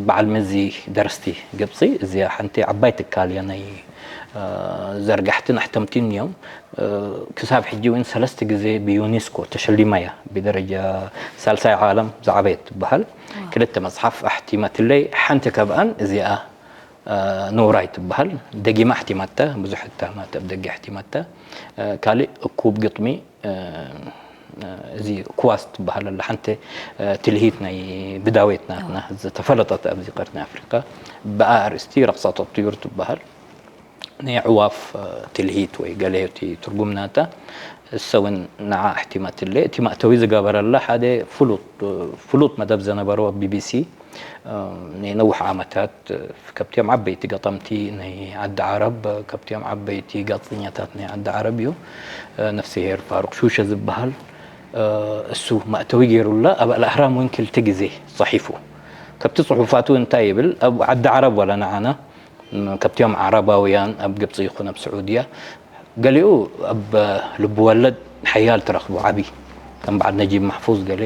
በዓል መዚ ደረስቲ ግብፂ እዚኣ ሓንቲ ዓባይ ትካል እያ ናይ ዘርጋሕትን ኣሕተምትን እዮም ክሳብ ሕጂ እውን ሰለስተ ግዜ ብዩኔስኮ ተሸሊማ እያ ብደረጃ ሳልሳይ ዓለም ዝዓበየት ትበሃል ክልተ መፅሓፍ ኣሕቲመትለይ ሓንቲ ካብኣን እዚኣ ኖራይ ትበሃል ደጊማ ኣሕቲማታ፣ ብዙሕ ሕታማት ኣብ ደገ ኣሕቲማታ። ካልእ እኩብ ግጥሚ እዚ ክዋስ ትበሃል ኣላ፣ ሓንቲ ትልሂት ናይ ብዳዊት ናትና ዝተፈለጠት ኣብዚ ቀርኒ ኣፍሪቃ፣ ብኣ ኣርእስቲ ረቕሳት ኣጥዩር ትበሃል። ናይ ኣዕዋፍ ትልሂት ወይ ገለ እቲ ትርጉም ናታ፣ እሰ እውን ንዓ ኣሕቲማትለ። እቲ ማእተዊ ዝገበረላ ሓደ ፍሉጥ ፍሉጥ መደብ ዘነበሮ ኣብ ቢቢሲ፣ ነዊሕ ዓመታት ካብቲኦም ዓበይቲ ገጠምቲ ናይ ዓዲ ዓረብ፣ ካብቲኦም ዓበይቲ ጋዜጠኛታት ናይ ዓዲ ዓረብ እዩ። ነፍስሄር ፋሩቅ ሹሸ ዝበሃል እሱ ማእተዊ ገይሩላ ኣብ ኣልኣህራም እውን ክልተ ግዜ ጸሒፉ። ካብቲ ጽሑፋቱ እንታይ ይብል? ኣብ ዓዲ ዓረብ ዋላ ንዓና ካብቲኦም ዓረባውያን ኣብ ግብጺ ይኹን ኣብ ስዑድያ፣ ገሊኡ ኣብ ልብወለድ ሓያል ትረኽቦ ዓቢ፣ ከም በዓል ነጂብ ማሕፉዝ ገለ፣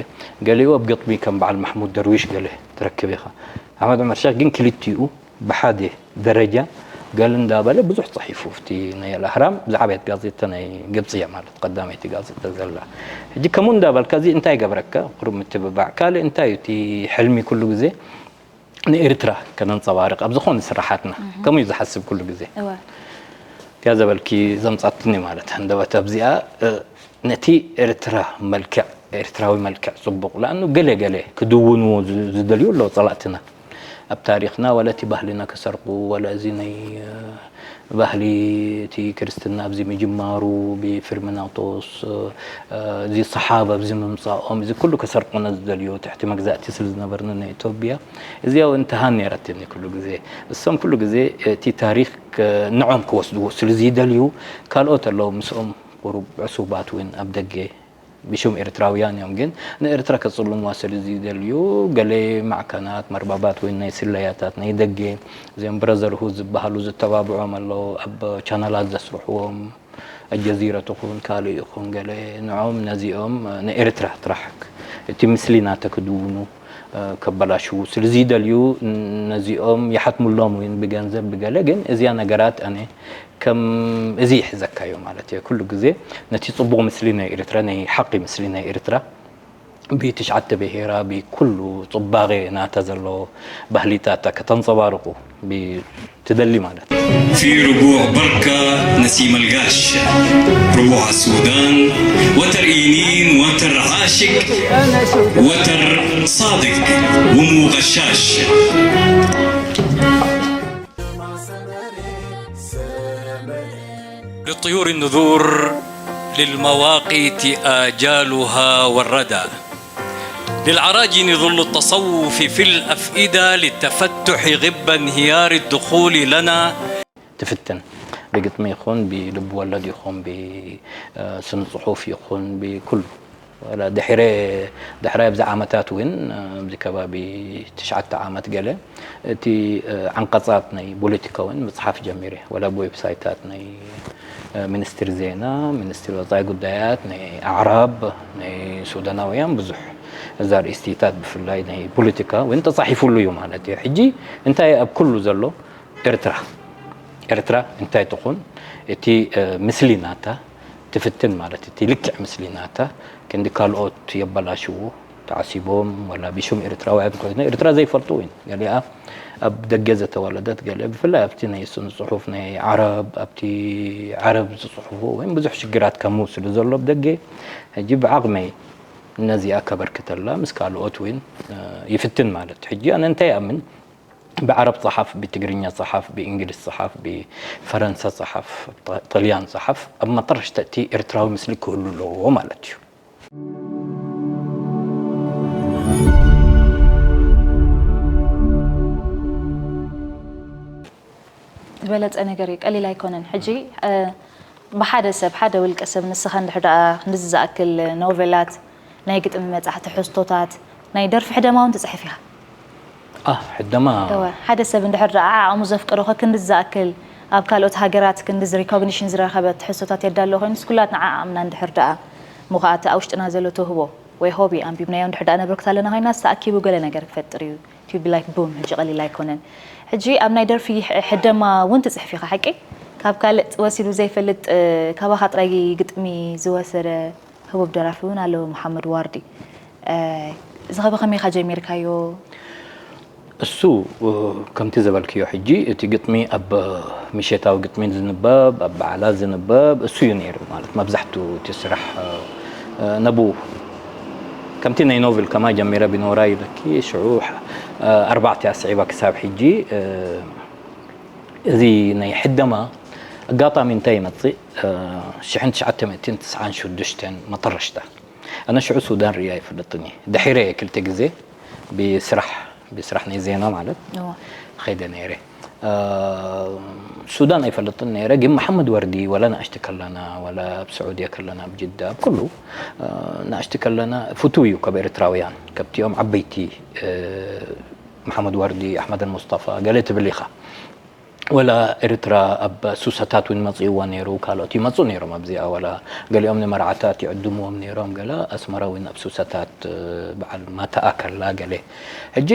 ገሊኡ ኣብ ግጥሚ ከም በዓል ማሕሙድ ደርዊሽ ገለ ትረክብ ኢኻ። ኣሕመድ ዑመር ሸኽ ግን ክልቲኡ ብሓደ ደረጃ ገል እንዳበለ ብዙሕ ጸሒፉ። ኣብቲ ናይ ኣልኣህራም ዝዓበየት ጋዜጣ ናይ ግብጺ እያ፣ ማለት ቀዳመይቲ ጋዜጣ ዘላ። ሕጂ ከምኡ እንዳበልካ እዚ እንታይ ይገብረካ? ቁሩብ ምትብባዕ። ካልእ እንታይ እዩ እቲ ሕልሚ? ኩሉ ግዜ ንኤርትራ ከነንጸባርቕ ኣብ ዝኾነ ስራሓትና ከምኡ እዩ ዝሓስብ ኩሉ ግዜ። እዋ። እቲያ ዘበልኪ ዘምጻትኒ ማለት ሃንደበት ኣብዚኣ፣ እ፣ ነቲ ኤርትራ መልክዕ፣ ኤርትራዊ መልክዕ ጽቡቕ፣ ለኣኑ ገለ ገለ ክድውንዎ ዝ-፣ ዝደልዩ ኣለዉ ጸላእትና። ኣብ ታሪኽና ወላ እቲ ባህልና ክሰርቁ፣ ወላ እዚ ናይ፣ እ፣ ባህሊ እቲ ክርስትና ኣብዚ ምጅማሩ፣ ብፍርምናጦስ፣ እ፣ እዚ ሰሓብ ኣብዚ ምምጻኦም፣ እዚ ኩሉ ክሰርቁና ዝደልዩ፣ ትሕቲ መግዛእቲ ስለ ዝነበርና ናይ ኢትዮጵያ፣ እዚኣ እውን ትሃን ነይራትኒ ኩሉ ግዜ። እሶም ኩሉ ግዜ እቲ ታሪኽ ክ-፣ ንዖም ክወስድዎ ስለ ዝደልዩ፣ ካልኦት ኣለዉ ምስኦም ቁሩብ ዕሱባት እውን ኣብ ደገ፣ ብሽም ኤርትራውያን እዮም፣ ግን ንኤርትራ ከጽልሙዋ ስለ ዝደልዩ፣ ገለ ማዕከናት፣ መርበባት ወይ ናይ ስለያታት ናይ ደገ፣ እዚኦም ብረዘርሁድ ዝበሃሉ ዝተባብዖም ኣለዉ፣ ኣብ ቻነላት ዘስርሕዎም፣ ኣልጀዚረ ትኹን ካልእ ይኹን ገለ፣ ንዖም ነዚኦም ንኤርትራ ጥራሕ እቲ ምስሊ ናተ ክድውኑ፣ ከበላሽዉ ስለ ዝደልዩ፣ ነዚኦም ይሓትሙሎም እውን ብገንዘብ ብገለ፣ ግን እዚኣ ነገራት ኣነ ከም እዚ ይሕዘካዮ ማለት እየ። ኩሉ ግዜ ነቲ ጽቡቕ ምስሊ ናይ ኤርትራ፣ ናይ ሓቂ ምስሊ ናይ ኤርትራ፣ ብትሽዓተ ብሄራ፣ ብኩሉ ጽባቐ ናታ ዘለዎ ባህልታታ ከተንጸባርቑ ብ-፣ ትደሊ ማለት እዩ። في ربوع بركة نسيم القاش، ربوع السودان، وتر إينين، وتر عاشق، وتر صادق، ومو غشاش. للطيور النذور، للمواقيت آجالها والردى. للعراجن ظل التصوف في الأفئدة، للتفتح غب انهيار الدخول لنا. ትፍትን ብግጥሚ ይኹን ብልብ ወለድ ይኹን ብስነ ጽሑፍ ይኹን ብኩሉ። ወላ ድሕረ-፣ ድሕራይ ኣብዚ ዓመታት እውን፣ ኣብዚ ከባቢ ትሽዓተ ዓመት ገለ፣ እቲ ዓንቀጻት ናይ ፖለቲካ እውን ምጽሓፍ ጀሚረ። ወላ ብዌብሳይታት ናይ ሚኒስትሪ ዜና፣ ሚኒስትሪ ወጻኢ ጉዳያት፣ ናይ ኣዕራብ፣ ናይ ሱዳናውያን ብዙሕ እዚ ኣርእስቲታት ብፍላይ ናይ ፖለቲካ እውን ተጻሒፉሉ እዩ ማለት እዩ። ሕጂ እንታይ ኣብ ኩሉ ዘሎ ኤርትራ፣ ኤርትራ እንታይ ትኹን እቲ፣ እ፣ ምስሊ ናታ ትፍትን ማለት እቲ ልክዕ ምስሊ ናታ ክንዲ ካልኦት የበላሽዎ ተዓሲቦም ወላ ብሽም ኤርትራውያን ኮይኑ ኤርትራ ዘይፈልጡ እውን ገሊኣ ኣብ ደገ ዘተወለደት ገለ ብፍላይ ኣብቲ ናይ ስነ ጽሑፍ ናይ ዓረብ ኣብቲ ዓረብ ዝጽሕፉ ወይም ብዙሕ ሽግራት ከምኡ ስለ ዘሎ ኣብ ደገ ሕጂ ብዓቕመይ ነዚኣ ከበርክተላ ምስ ካልኦት እውን፣ እ፣ ይፍትን ማለት። ሕጂ ኣነ እንታይ ይኣምን ብዓረብ ጸሓፍ፣ ብትግርኛ ጸሓፍ፣ ብእንግሊዝ ጸሓፍ፣ ብፈረንሳ ጸሓፍ፣ ጣ-፣ ጣልያን ጸሓፍ፣ ኣብ መጠረሽታ እቲ ኤርትራዊ ምስሊ ክህሉ ኣለዎ ማለት እዩ። ዝበለጸ ነገር እዩ፣ ቀሊል ኣይኮነን። ሕጂ፣ እ፣ ብሓደ ሰብ፣ ሓደ ውልቀ ሰብ ንስኻ እንድሕር ደኣ ክንድዚ ዝኣክል ኖቨላት፣ ናይ ግጥሚ መጻሕቲ፣ ትሕዝቶታት፣ ናይ ደርፊ ሕደማ እውን ትጽሕፍ ኢኻ። ኣህ፣ ሕደማ። እወ፣ ሓደ ሰብ እንድሕር ደኣ ዓቕሙ ዘፍቅሮ ከክንድዚ ዝኣክል ኣብ ካልኦት ሃገራት ክንድዚ ሪኮግኒሽን ዝረኸበ ትሕዝቶታት የዳሎ ኮይኑ፣ ንስኩላትና ዓቕምና እንድሕር ደኣ፣ እሞ ኸኣ እቲ ኣብ ውሽጥና ዘሎ ተውህቦ ወይ ሆቢ ኣንቢብናዮ እንድሕር ደኣ ነበርክት ኣለና ኮይና፣ ተኣኪቡ ገለ ነገር ክፈጥር እዩ። ቱ ቢ ላይክ ቡም፣ ሕጂ ቀሊል ኣይኮነን። ሕጂ ኣብ ናይ ደርፊ ሕ-፣ ሕደማ እውን ትጽሕፍ ኢኻ፣ ሓቂ? ካብ ካልእ ወሲዱ ዘይፈልጥ፣ እ፣ ካባኻ ጥራይ ግጥሚ ዝወሰደ ህቡብ ደራፊ እውን ኣሎ፣ መሓመድ ዋርዲ። እ፣ እዚ ኸ ብኸመይ ኢኻ ጀሚርካዮ? እሱ ከምቲ ዝበልክዮ ሕጂ እቲ ግጥሚ ኣብ ምሸታዊ ግጥሚ ዝንበብ ኣብ በዓላት ዝንበብ እሱ እዩ ነይሩ። ማለት መብዛሕቱ እቲ ስራሕ ነቡ ከምቲ ናይ ኖብል ከማ ጀሚረ ብኖራ ይለኪ ሽዑ ኣርባዕተ ኣስዒባ ክሳብ ሕጂ እዚ ናይ ሕደማ ኣጋጣሚ እንታይ ይመፅእ ሽሕን ትሽዓተ ሚእትን ትስዓን ሽዱሽተን መጠረሽታ ኣነ ሽዑ ሱዳን ርእያ ይፈልጥኒ ድሒረ ክልተ ግዜ ብስራሕ ብስራሕ ናይ ዜና ማለት ኸይደ ነይረ። ሱዳን ኣይፈልጥን ነይረ ግን መሓመድ ወርዲ ወላ ንኣሽቲ ከለና ወላ ኣብ ስዑድያ ከለና ኣብ ጅዳ ኣብ ኩሉ ንኣሽቲ ከለና ፍቱ እዩ ካብ ኤርትራውያን ከብቲኦም ዓበይቲ መሓመድ ወርዲ ኣሕመድ ሙስጠፋ ገለ ትብል ኢኻ ወላ ኤርትራ ኣብ ሱሰታት እውን መፅእዋ ነይሩ ካልኦት ይመፁ ነይሮም ኣብዚኣ ወላ ገሊኦም ንመርዓታት ይዕድምዎም ነይሮም ገለ ኣስመራ እውን ኣብ ሱሰታት በዓል ማተኣ ከላ ገለ ሕጂ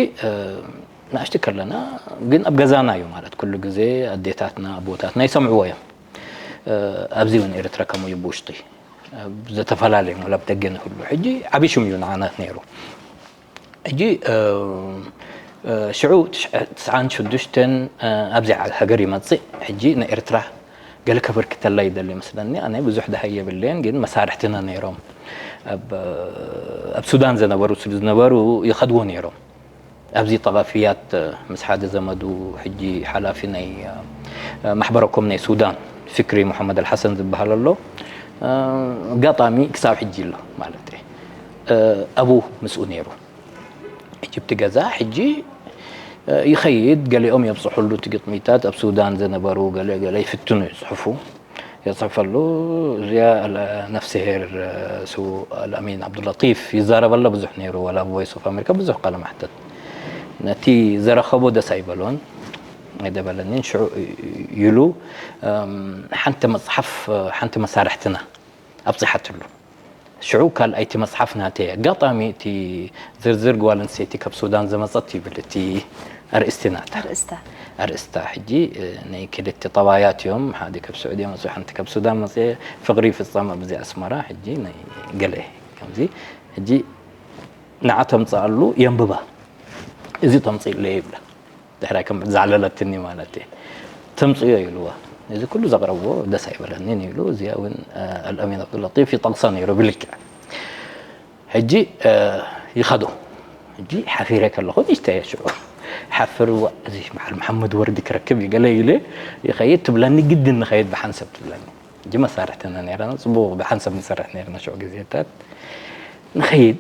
ንኣሽቲ ከለና ግን ኣብ ገዛና እዩ ማለት ኩሉ ግዜ ኣዴታትና ኣቦታትና ይሰምዕዎ እዮም ኣብዚ እውን ኤርትራ ከምኡ እዩ ብውሽጢ ዝተፈላለየ ወላ ኣብ ደገ ንህሉ ሕጂ ዓብይ ሽም እዩ ንዓናት ነይሩ ሕጂ ሽዑ ትስዓን ሽዱሽተን ኣብዚ ሃገር ይመፅእ ሕጂ ንኤርትራ ገለ ከበርክተላ ይደሊ መስለኒ ኣነ ብዙሕ ደሃይ የብለየን ግን መሳርሕትና ነይሮም ኣብ ሱዳን ዝነበሩ ስሉ ዝነበሩ ይኸድዎ ነይሮም ኣብዚ ጠቐፍያት ምስ ሓደ ዘመዱ ሕጂ ሓላፊ ናይ ማሕበረኮም ናይ ሱዳን ፍክሪ ሙሓመድ ኣልሓሰን ዝበሃል ኣሎ ኣጋጣሚ ክሳብ ሕጂ ኣሎ ማለት ኣብኡ ምስኡ ነይሩ ሕጂ ኣብቲ ገዛ ሕጂ ይኸይድ ገሊኦም የብፅሑሉ እቲ ግጥሚታት ኣብ ሱዳን ዝነበሩ ገለ ገለ ይፍትኑ ይፅሕፉ የፅሕፈሉ እዚኣ ነፍስሄር ስው ኣልኣሚን ዓብዱላጢፍ ይዛረበላ ብዙሕ ነይሩ ወላ ቮይስ ኦፍ ኣሜሪካ ብዙሕ ቃለ ማሕተት ነቲ ዘረኸቦ ደስ ኣይበሎን ኣይደበለኒን ሽዑ ይሉ ሓንቲ መፅሓፍ ሓንቲ መሳርሕትና ኣብፅሓትሉ ሽዑ ካልኣይቲ መፅሓፍ ናተይ ኣጋጣሚ እቲ ዝርዝር ጓል ኣንስተይቲ ካብ ሱዳን ዝመፀት ይብል እቲ ኣርእስቲ ናታ ኣርእስታ ሕጂ ናይ ክልተ ጠባያት እዮም ሓደ ካብ ስዑድያ መፅኡ ሓንቲ ካብ ሱዳን መፅአ ፍቅሪ ይፍፀም ኣብዚ ኣስመራ ሕጂ ናይ ገለ ከምዚ ሕጂ ንዓ ተምፅኣሉ የንብባ እዚ ተምፅእለይ ይብላ ድሕራይ ከም ዘዕለለትኒ ማለት እየ ተምፅዮ ኢልዋ እዚ ኩሉ ዘቕረብዎ ደስ ኣይበለኒን ኢሉ እዚኣ እውን ኣልኣሚን ኣብዱላጢፍ ይጠቕሳ ነይሩ ብልክዕ ሕጂ ይኸዶ ሕጂ ሓፊረ ከለኹ ንሽተ እየ ሽዑ ሓፍር እዚ በዓል መሓመድ ወርዲ ክረክብ እዩ ገለ ኢለ ይኸይድ ትብለኒ ግዲ ንኸይድ ብሓንሰብ ትብለኒ ሕጂ መሳርሕትና ነይረና ፅቡቅ ብሓንሰብ ንሰርሕ ነይርና ሽዑ ግዜታት ንኸይድ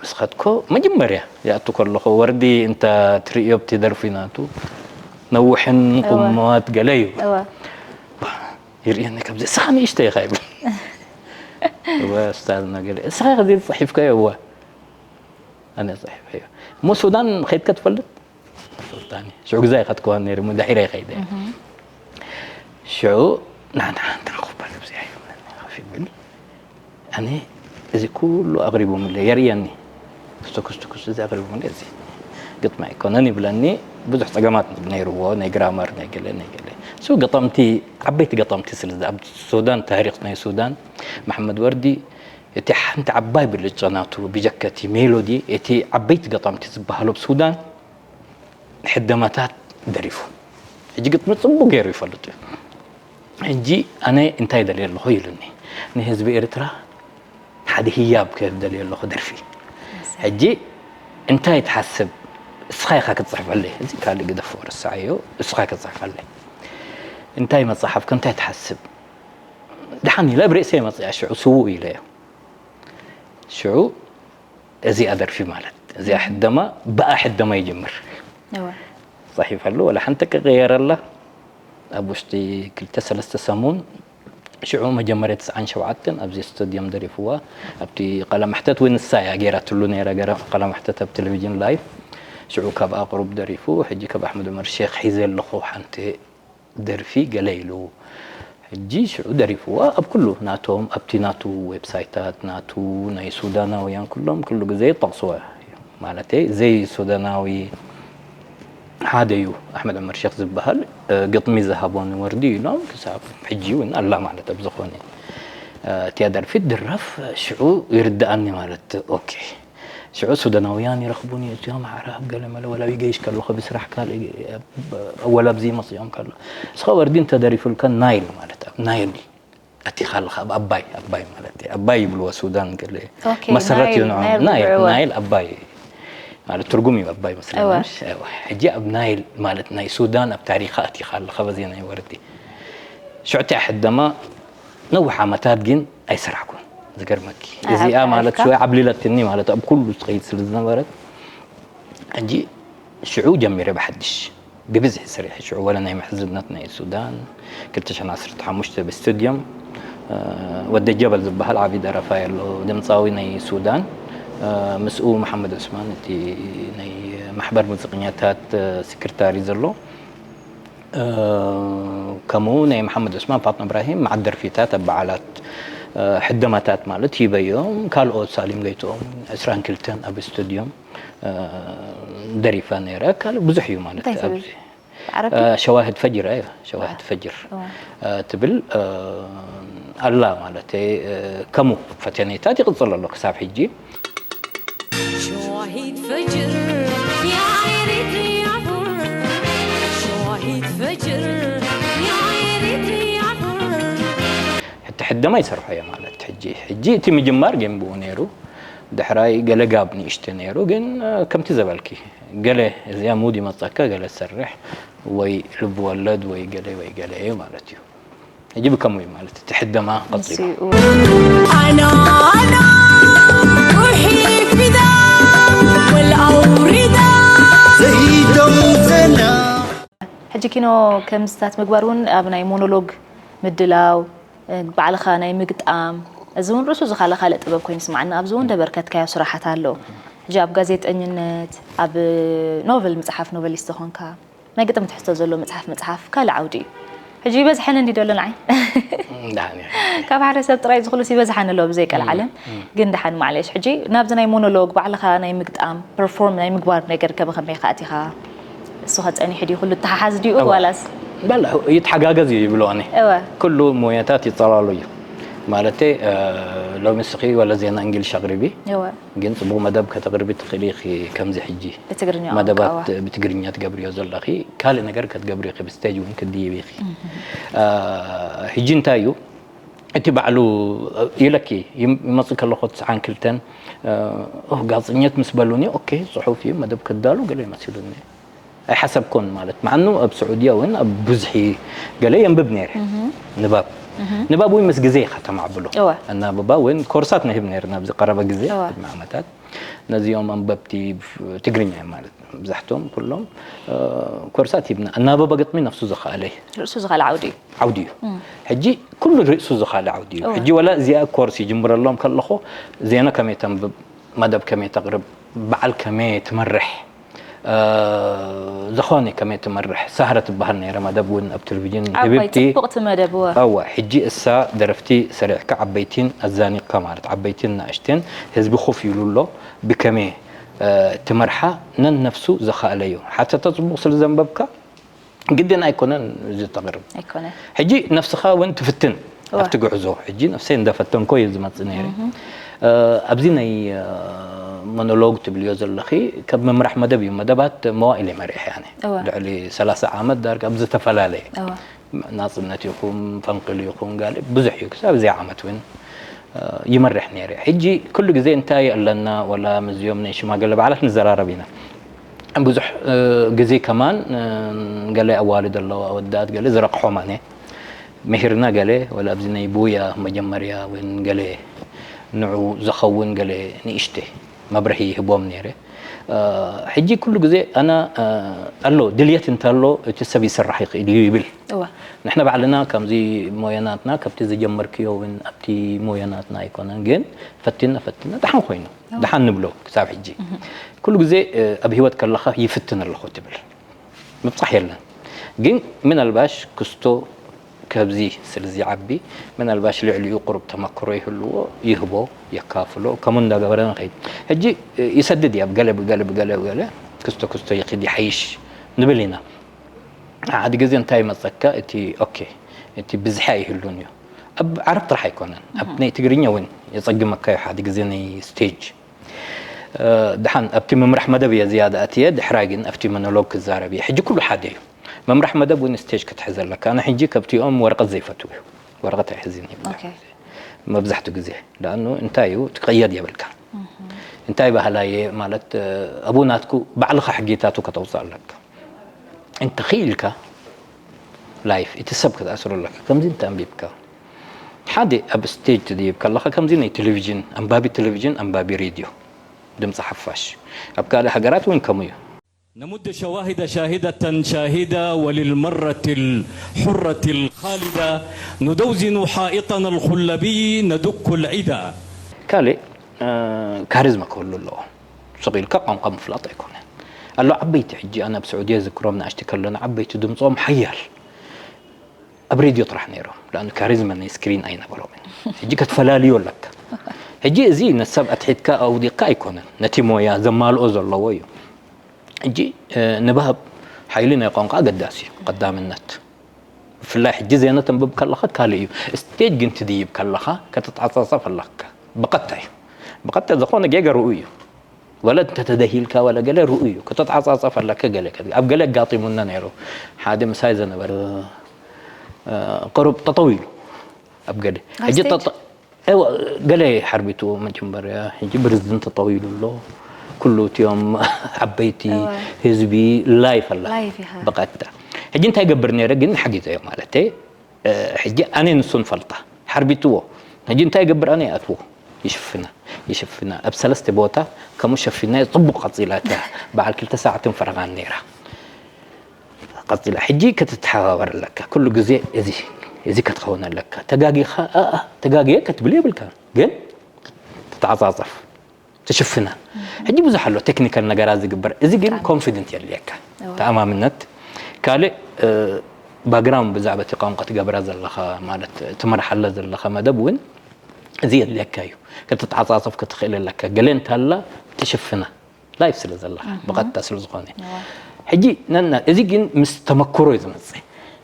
ምስ ኸድኮ መጀመርያ ይኣቱ ከለኹ ወርዲ እንተ ትርእዮ ኣብቲ ደርፊ ናቱ ነውሕን ቁመት ገለ እዩ ይርእየኒ ከምዚ እስኻ ንእሽተ ኢኻ ይብል እወ ኡስታዝ ነገር እስኻ ከዚ ጽሒፍካዮ እወ ኣነ ጽሒፈዮ እሞ ሱዳን ኸይድካ ትፈልጥ ሱልጣኒ ሽዑ ግዛ ይኸድክዋ ነይሩ እሞ ድሒረ ይኸይደ ሽዑ ናና እንተንኹበል ብዚኣ ይብለኒ ኸፍ ይብል ኣነ እዚ ኩሉ ኣቕሪቦምለ የርእየኒ ክስቶ ክስቶ ክስቶ እዚ ኣቕሪቦምለ እዚ ግጥሚ ኣይኮነን ይብለኒ ብዙሕ ፀገማት ነይርዎ ናይ ግራመር ናይ ገለ ናይ ገለ ሱ ገጠምቲ ዓበይቲ ገጠምቲ ስለ ኣብ ሱዳን ታሪክ ናይ ሱዳን መሓመድ ወርዲ እቲ ሓንቲ ዓባይ ብልጫ ናቱ ብጀከቲ ሜሎዲ እቲ ዓበይቲ ገጠምቲ ዝበሃሉ ኣብ ሱዳን ሕደማታት ደሪፉ ሕጂ ግጥሚ ፅቡቅ ገይሩ ይፈልጥ እዩ ሕጂ ኣነ እንታይ ደልየ ኣለኹ ኢሉኒ ንህዝቢ ኤርትራ ሓደ ህያብ ክህብ ደልየ ኣለኹ ደርፊ ሕጂ እንታይ ትሓስብ እስኻ ኢኻ ክትፅሕፈለይ እዚ ካልእ ግደፎ ርሳዓዮ እስኻ ክትፅሕፈለይ እንታይ መፅሓፍካ እንታይ ትሓስብ ደሓን ኢለ ኣብ ርእሰይ መፅያ ሽዑ ስውእ ኢለዮ ሽዑ እዚኣ ደርፊ ማለት እዚኣ ሕደማ ብኣ ሕደማ ይጅምር እወ። ፃሒፈሉ ወላ ሓንቲ ክቕየረላ ኣብ ውሽጢ ክልተ ሰለስተ ሰሙን ሽዑ መጀመርያ ትስዓን ሸውዓተን ኣብዚ ስቶድዮም ደሪፍዋ ኣብቲ ቃለ መሕተት እውን ንሳ እያ ገይራትሉ ነይራ ገረ ቃለ መሕተት ኣብ ቴሌቪዥን ላይቭ ሽዑ ካብ ኣቅሩብ ደሪፉ ሕጂ ካብ ኣሕመድ ዑመር ሼክ ሒዘ ኣለኹ ሓንቲ ደርፊ ገለ ኢሉ ሕጂ ሽዑ ደሪፍዋ ኣብ ኩሉ ናቶም ኣብቲ ናቱ ዌብሳይታት ናቱ ናይ ሱዳናውያን ኩሎም ኩሉ ግዜ ይጠቕስዋ ማለተይ ዘይ ሱዳናዊ ሓደ እዩ ኣሕመድ ዑመር ሸክ ዝበሃል ግጥሚ ዝሃቦ ንወርዲ ኢሎም ክሳብ ሕጂ እውን ኣላ ማለት ኣብ ዝኾነ እቲያ ደርፊ ድረፍ ሽዑ ይርድኣኒ ማለት ኦኬ ሽዑ ሱዳናውያን ይረኽቡኒ፣ እዚኦም ኣዕራብ ገለ መለ፣ ወላ ይገይሽ ከለኹ ብስራሕ ካልእ፣ ወላ ኣብዚ መጽኦም ከሎ። እስኻ ወርዲ እንተደሪፉልካ ናይል ማለት ኣብ ናይል ኣቲኻ ኣለኻ፣ ኣብ ኣባይ፣ ኣባይ ማለት እዩ። ኣባይ ይብልዎ ሱዳን ገለ ኦኬ፣ መሰረት ናይል፣ እዩ ንዖም። ናይል ናይል፣ ዝብልዎ። ናይል ኣባይ ማለት ትርጉም እዩ ኣባይ መስለኒ። እወ። እሺ፣ እወ። ሕጂ ኣብ ናይል ማለት ናይ ሱዳን ኣብ ታሪኻ ኣቲኻ ኣለኻ በዚ ናይ ወርዲ። ሽዑ እቲኣ ሕደማ ነዊሕ ዓመታት ግን ኣይሰራሕኩን። ዝገርመኪ። አ፣ እዚኣ ኣብ ማለት ታሪኻ? ሽወይ ዓብሊላትኒ ማለት ኣብ ኩሉ ትኸይድ ስለ ዝነበረት። ሕጂ ሽዑ ጀሚረ ብሓድሽ ብብዝሒ ስሪሐ። ሽዑ ወለ ናይ ምሕዝነት ናይ ሱዳን ክልተ ሽሕን ዓሰርተ ሓሙሽተ ብስቱድዮም፣ እ፣ ወደ ጀበል ዝበሃል ዓቢ ደረፋይ ኣሎ፣ ድምጻዊ ናይ ሱዳን። እ፣ ምስኡ መሓመድ ዑስማን እቲ ናይ ማሕበር ሙዚቀኛታት፣ እ፣ ስክርታሪ ዘሎ። እ፣ ከምኡ ናይ መሓመድ ዑስማን ፋጥማ እብራሂም መዓት ደርፊታት ኣብ በዓላት፣ እ፣ ሕደማታት ማለት ሂበዮም። ካልኦት ሳሊም ገይትኦም ዕስራን ክልተን ኣብ ስቱድዮም፣ እ፣ ደሪፋ ነይረ። ካልእ ብዙሕ እዩ ማለት እንታይ ትብል? ኣብዚ፣ ዓረብቲ? እ፣ ሸዋህድ ፈጅር፣ ኣዮ፣ ሸዋህድ ፈጅር፣ እዋ። እ፣ ትብል፣ እ፣ ኣላ ማለት፣ እ፣ ከምኡ ፈተኔታት ይቕጽል ኣሎ ክሳብ ሕጂ። شواهد فجر يا عيري يا حر، شواهد فجر يا عيري يا حر. ሕቲ ሕደማ ይሰርሖ እየ ማለት ሕጂ፣ ሕጂ እቲ ምጅማር ጌምብኡ ነይሩ። ድሕራይ ገለ ጋብ ንእሽተ ነይሩ፣ ግን፣ እ፣ ከምቲ ዘበልኪ ገለ እዚኣ ሙድ ይመጸካ፣ ገለ ትሰርሕ ወይ ልብ ወለድ ወይ ገለ ወይ ገለ እዩ ማለት እዩ። ሕጂ ብከምኡ እዩ ማለት እቲ ሕደማ ቀጺሉ። ንሱ እዩ። أنا أنا روحي فدا والأوردة زيدوزنا. ሕጂ ኪኖ ከም ምስታት ምግባር እውን ኣብ ናይ ሞኖሎግ ምድላው፣ እ፣ ባዕልኻ ናይ ምግጣም፣ እዚ እውን ርእሱ ዝኻለ ካልእ ጥበብ ኮይኑ ይስምዓና። ኣብዚ እውን ደበርከትካዮ ስራሓት ኣሎ። ሕጂ ኣብ ጋዜጠኝነት፣ ኣብ ኖቨል ምጽሓፍ ኖቨሊስት ኾንካ፣ ናይ ግጥም ትሕዝቶ ዘሎ መጽሓፍ ምጽሓፍ ካልእ ዓውዲ እዩ። ሕጂ ይበዝሐኒ እንዲ ደሎ ንዓይ። ደሓን እየ። ካብ ሓደ ሰብ ጥራይ ዝኽሉስ ይበዝሓኒ ኣሎ ብዘይ ቀልዓለም። እም፣ እም። ግን ደሓን ማዕለሽ። ሕጂ ናብዚ ናይ ሞኖሎግ ባዕልኻ ናይ ምግጣም፣ ፐርፎርም ናይ ምግባር ነገር ከ ብኸመይ ከ ኣቲኻ? እሱ ከ ጸኒሑ ድዩ ኩሉ ተሓሓዝ ድዩ እወ። ዋላስ? በላ ይተሓጋገዝ እዩ ይብሎ ኣነ። እወ። ኩሉ ሞያታት ይጸላሉ እዩ። ማለተይ፣ እ፣ ሎሚ እስኺ ወለ ዜና እንግሊሽ ኣቕሪቢ። እወ። ግን ጽቡቕ መደብ ከተቕርቢ ትኽእሊ ኢኺ። ከምዚ ሕጂ ብትግርኛ ቋንቋ፣ መደባት እወ። ብትግርኛ ትገብርዮ ዘለኺ፣ ካልእ ነገር ክትገብሪ ኢኺ፣ ብስቴጅ እውን ክትድይቢ ኢኺ። እህ። እ፣ ሕጂ እንታይ እዩ? እቲ ባዕሉ ኢለኪ ይም-፣ ይመጽእ ከለኹ ትስዓን ክልተን፣ እ፣ ኦ፣ ጋዜጠኛት ምስ በሉኒ፣ ኦኬ፣ ጽሑፍ እዩ፣ መደብ ክዳሉ ገለ ይመሲሉኒ። ኣይሓሰብኩን ማለት፣ መዓኑ ኣብ ስዑድያ እውን ኣብ ብዙሒ ገለ የንብብ ነይረ። እህ። ንባብ። እህ። ንባብ እውን ምስ ግዜ ኢኻ ተማዕብሎ። እወ። ኣናብባ እውን ኮርሳት ነህብ ነይርና ኣብዚ ቀረባ ግዜ፣ እወ። ቅድሚ ዓመታት። ነዚኦም ኣንበብቲ ትግርኛ እዮም ማለት፣ መብዛሕትኦም ኩሎም፣ እ፣ ኮርሳት ሂብና። ኣናብባ ግጥሚ ነፍሱ ዝኸኣለ እዩ። ርእሱ ዝኸኣለ ዓውዲ እዩ። ዓውዲ እዩ። እም። ሕጂ ኩሉ ርእሱ ዝኸኣለ ዓውዲ እዩ። እወ። ሕጂ ወላ እዚኣ ኮርስ ይጅምረሎም ከለኹ፣ ዜና ከመይ ተንብብ፣ መደብ ከመይ ተቕርብ፣ በዓል ከመይ ትመርሕ፣ እ፣ ዝኾነ ከመይ ትመርሕ፣ ሳህረ ትበሃል ነይረ መደብ እውን ኣብ ቴሌቪዥን ዓባይ ህብብቲ። ጽቡቕቲ መደብ፣ እወ። እወ፣ ሕጂ እሳ ደረፍቲ ሰሪዕካ ዓበይቲን ኣዛኒቕካ ማለት፣ ዓበይቲን ንኣሽቴን ህዝቢ ኮፍ ኢሉ ኣሎ፣ ብከመይ፣ እ፣ ትመርሓ ነን ነፍሱ ዝኸኣለ እዩ። ሓተታ ጽቡቕ ስለ ዘንበብካ ግድን ኣይኮነን እዚ ተቕርብ። ኣይኮነን። ሕጂ ነፍስኻ እውን ትፍትን እወ። ኣብቲ ጉዕዞ። ሕጂ ነፍሰይ እንዳፈተንኮ እዩ ዝመጽእ ነይረ። እህ። እ፣ ኣብዚ ናይ፣ እ፣ ሞኖሎግ ትብልዮ ዘለኺ፣ ካብ ምምራሕ መደብ እዩ። መደባት መዋእል እየ መሪሐ ኣነ። እወ። ልዕሊ ሰላሳ ዓመት ዳርጋ ኣብ ዝተፈላለየ እወ። ናጽነት ይኹን ፈንቅል ይኹን ጋሊ ብዙሕ እዩ። ክሳብ እዚኣ ዓመት እውን፣ እ፣ ይመርሕ ነይረ። ሕጂ ኩሉ ግዜ እንታይ ኣለና፣ ወላ ምስዚኦም ናይ ሽማግለ በዓላት ንዘራረብ ኢና። ብዙሕ፣ እ፣ ግዜ ከማን፣ እ፣ ገለ ኣዋልድ ኣለዋ፣ ኣወዳት ገለ ዝረቕሖም ኣነ። ምሂርና ገለ፣ ወላ ኣብዚ ናይ ቡያ መጀመርያ እውን ገለ ንዑ ዝኸውን ገለ ንእሽተ መብርሂ ይህቦም ነይረ። እ፣ ሕጂ ኩሉ ግዜ ኣና፣ እ፣ ኣሎ፣ ድልየት እንተሎ እቲ ሰብ ይስራሕ ይኽእል እዩ ይብል። እወ። ንሕና ባዕልና ከምዚ ሞያናትና፣ ካብቲ ዝጀመርክዮ እውን ኣብቲ ሞያናትና ኣይኮነን፣ ግን ፈቲና፣ ፈቲና ደሓን ኮይኑ፣ እወ። ደሓን ንብሎ ክሳብ ሕጂ። እህ። ኩሉ ግዜ፣ እ፣ ኣብ ህይወት ከለኻ ይፍትን ኣለኹ ትብል። ምብጻሕ የለን። ግን ምናልባሽ ክስቶ ከብዚ ስለ ዝዓቢ፣ ምናልባሽ ልዕሊኡ ቁሩብ ተመክሮ ይህልዎ፣ ይህቦ፣ የካፍሎ፣ ከምኡ እንዳገበረ ንኸይድ። ሕጂ፣ እ፣ ይሰድድ እያ፣ ብገለ፣ ብገለ፣ ብገለ፣ ብገለ፣ ክስቶ፣ ክስቶ ይኺድ ይሓይሽ ንብል ኢና። ሓደ ግዜ እንታይ ይመጸካ? እቲ፣ ኦኬ፣ እቲ ብዝሒ ኣይህሉን እዩ። ኣብ ዓረብ ጥራሕ ኣይኮነን። ኣብ እህ። ናይ ትግርኛ እውን የጸግመካ እዩ ሓደ ግዜ ናይ ስቴጅ። ድሓን ኣብቲ ምምራሕ መደብ እየ ዝያዳ ኣትየ፣ ድሕራይ ግን ኣብቲ ሞኖሎግ ክዛረብ እየ። ሕጂ ኩሉ ሓደ እዩ። ምምራሕ መደብ እውን ስቴጅ ክትሕዝ ኣለካ። ኣነ ሕጂ ከብቲኦም ወረቐት ዘይፈትው እዩ። ወረቐት ኣይሕዝን ይብላ። Okay። መብዛሕትኡ ግዜ። ደኣኑ እንታይ እዩ፣ ትቀየድ የብልካ። እንታይ ባህላየ ማለት፣ ኣብኡ ናትኩ ባዕልኻ ሕጊታቱ ከተውፅእ ኣለካ። እንተኽኢልካ ላይፍ እቲ ሰብ ክትኣስሮ ኣለካ። ከምዚ እንተ ኣንቢብካ ሓደ ኣብ ስቴጅ ትድይብ ከለኻ ከምዚ ናይ ቴሌቪዥን ኣንባቢ፣ ቴሌቪዥን ኣንባቢ፣ ሬድዮ ድምፂ ሓፋሽ ኣብ ካልእ ሃገራት እውን ከምኡ እዩ። نمد شواهد شاهدة شاهدة وللمرة الحرة الخالدة ندوزن حائطنا الخلبي ندك العدا. ካልእ ካሪዝማ ክህሉ ኣለዎ። ስቕ ኢልካ ቋንቋ ምፍላጥ ኣይኮነን ኣሎ። ዓበይቲ ሕጂ ኣነ ኣብ ስዑድያ ዝክሮም ንኣሽቲ ከለና ዓበይቲ ድምፆም ሓያል ኣብ ሬድዮ ጥራሕ ነይሮም። ለኣኑ ካሪዝማ ናይ ስክሪን ኣይነበሮምን። ሕጂ ከትፈላልዮ ኣለካ። ሕጂ እዚ ነሰብ ኣትሒትካ ኣውዲቕካ ኣይኮነን። ነቲ ሞያ ዘማልኦ ዘለዎ እዩ። ሕጂ ንባህብ ሓይሊ ናይ ቋንቋ ኣገዳሲ እዩ። ቀዳምነት ብፍላይ ሕጂ ዜና ተንብብ ከለኻ ካልእ እዩ። ስቴጅ ግን ትድይብ ከለኻ ከተተዓጻጸፍ ኣለካ። ብቐጥታ እዩ። ብቐጥታ ዝኾነ ጌጋ ርኡ እዩ። ወለ እንተተደሂልካ ወለ ገለ ርኡ እዩ። ከተተዓጻጸፍ ኣለካ። ገለ ኣብ ገለ ኣጋጢሙና ነይሩ። ሓደ ምሳይ ዘነበረ ቁሩብ ጠጠው ኢሉ ኣብ ገለ ሕጂ ስቴጅ? ጠጠ- እወ፣ ገለ ሓርቢቱ መጀመርያ ሕጂ ፕረዚደንት ተጠዊሉ ኣሎ። ኩሉ እቲኦም ዓበይቲ እወ። ህዝቢ ላይፍ ኣላ ላይፍ ኢኻ። ብቐጥታ። ሕጂ እንታይ ገብር ነይረ ግን ሓጊዘዮ ማለት ሕጂ ኣነ ንሱ ንፈልጣ ሓርቢትዎ። ሕጂ እንታይ ገብር ኣነ ይኣትዎ ይሽፍና ይሽፍና ኣብ ሰለስተ ቦታ ከምኡ ሸፊና ጽቡቕ ቀጺላ እታ በዓል ክልተ ሰዓትን ፈረቓን ነይራ። ቀጺላ ሕጂ ክትተሓባበር ኣለካ። ኩሉ ግዜ እዚ እዚ ክትኸውን ኣለካ። ተጋጊኻ ኣኣ ተጋግየ ክትብል የብልካ ግን ትተዓጻጸፍ ትሽፍና። ሕጂ ብዙሕ ኣሎ ቴክኒካል ነገራት ዝግበር። እዚ ግን ኮንፊደንት የድልየካ እዋ። ተኣማምነት። ካልእ ባክግራውንድ ብዛዕባ እቲ ቋንቋ ትገብራ ዘለኻ ማለት ትመርሓላ ዘለኻ መደብ እውን እዚ የድልየካ እዩ። ክትተዓጻጸፍ ክትኽእል ኣለካ። ገለ እንታላ ትሽፍና ላይፍ ስለ ዘለኻ ብቐጥታ ስለ ዝኾነ ሕጂ ነና እዚ ግን ምስ ተመክሮ እዩ ዝመጽእ።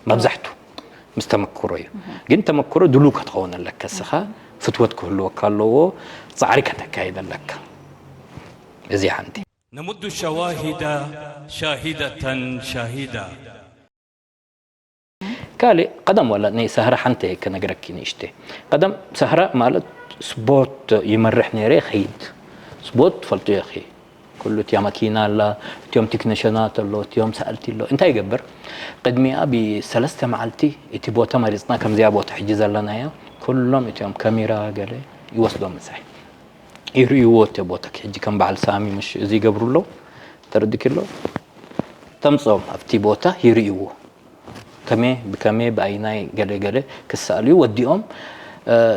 መብዛሕቱ ምስ ተመክሮ እዩ። ግን ተመክሮ ድሉው ክትኸውን ኣለካ። እስኻ ፍትወት ክህልወካ ኣለዎ። ጻዕሪ ከተካይድ ኣለካ። እዚ ሓንቲ نمد الشواهد شاهدة شاهدة. ካልእ ቀደም ዋላ ናይ ሳህራ ሓንቲ ከነግረኪ ንእሽተ ቀደም ሳህራ ማለት ስፖርት ይመርሕ ነይረ። ይኸይድ ስፖርት ትፈልጡ ኢኺ። ኩሉ እቲያ መኪና ኣላ፣ እቲኦም ቴክኒሽናት ኣሎ፣ እቲኦም ሰኣልቲ ኣሎ። እንታይ ይገብር? ቅድሚኣ ብሰለስተ መዓልቲ እቲ ቦታ መሪፅና ከምዚኣ ቦታ ሕጂ ዘለናያ ኩሎም እቲኦም ካሜራ ገለ ይወስዶም ምሳይ ይርእይዎ እቲ ቦታ ሕጂ ከም በዓል ሳሚ ምሽ እዚ ይገብሩ ኣለዉ ተረድኪ ኣሎ ተምፅኦም ኣብቲ ቦታ ይርእይዎ ከመ ብከመ ብኣይናይ ገለ ገለ ክሰኣሉ እዩ ወዲኦም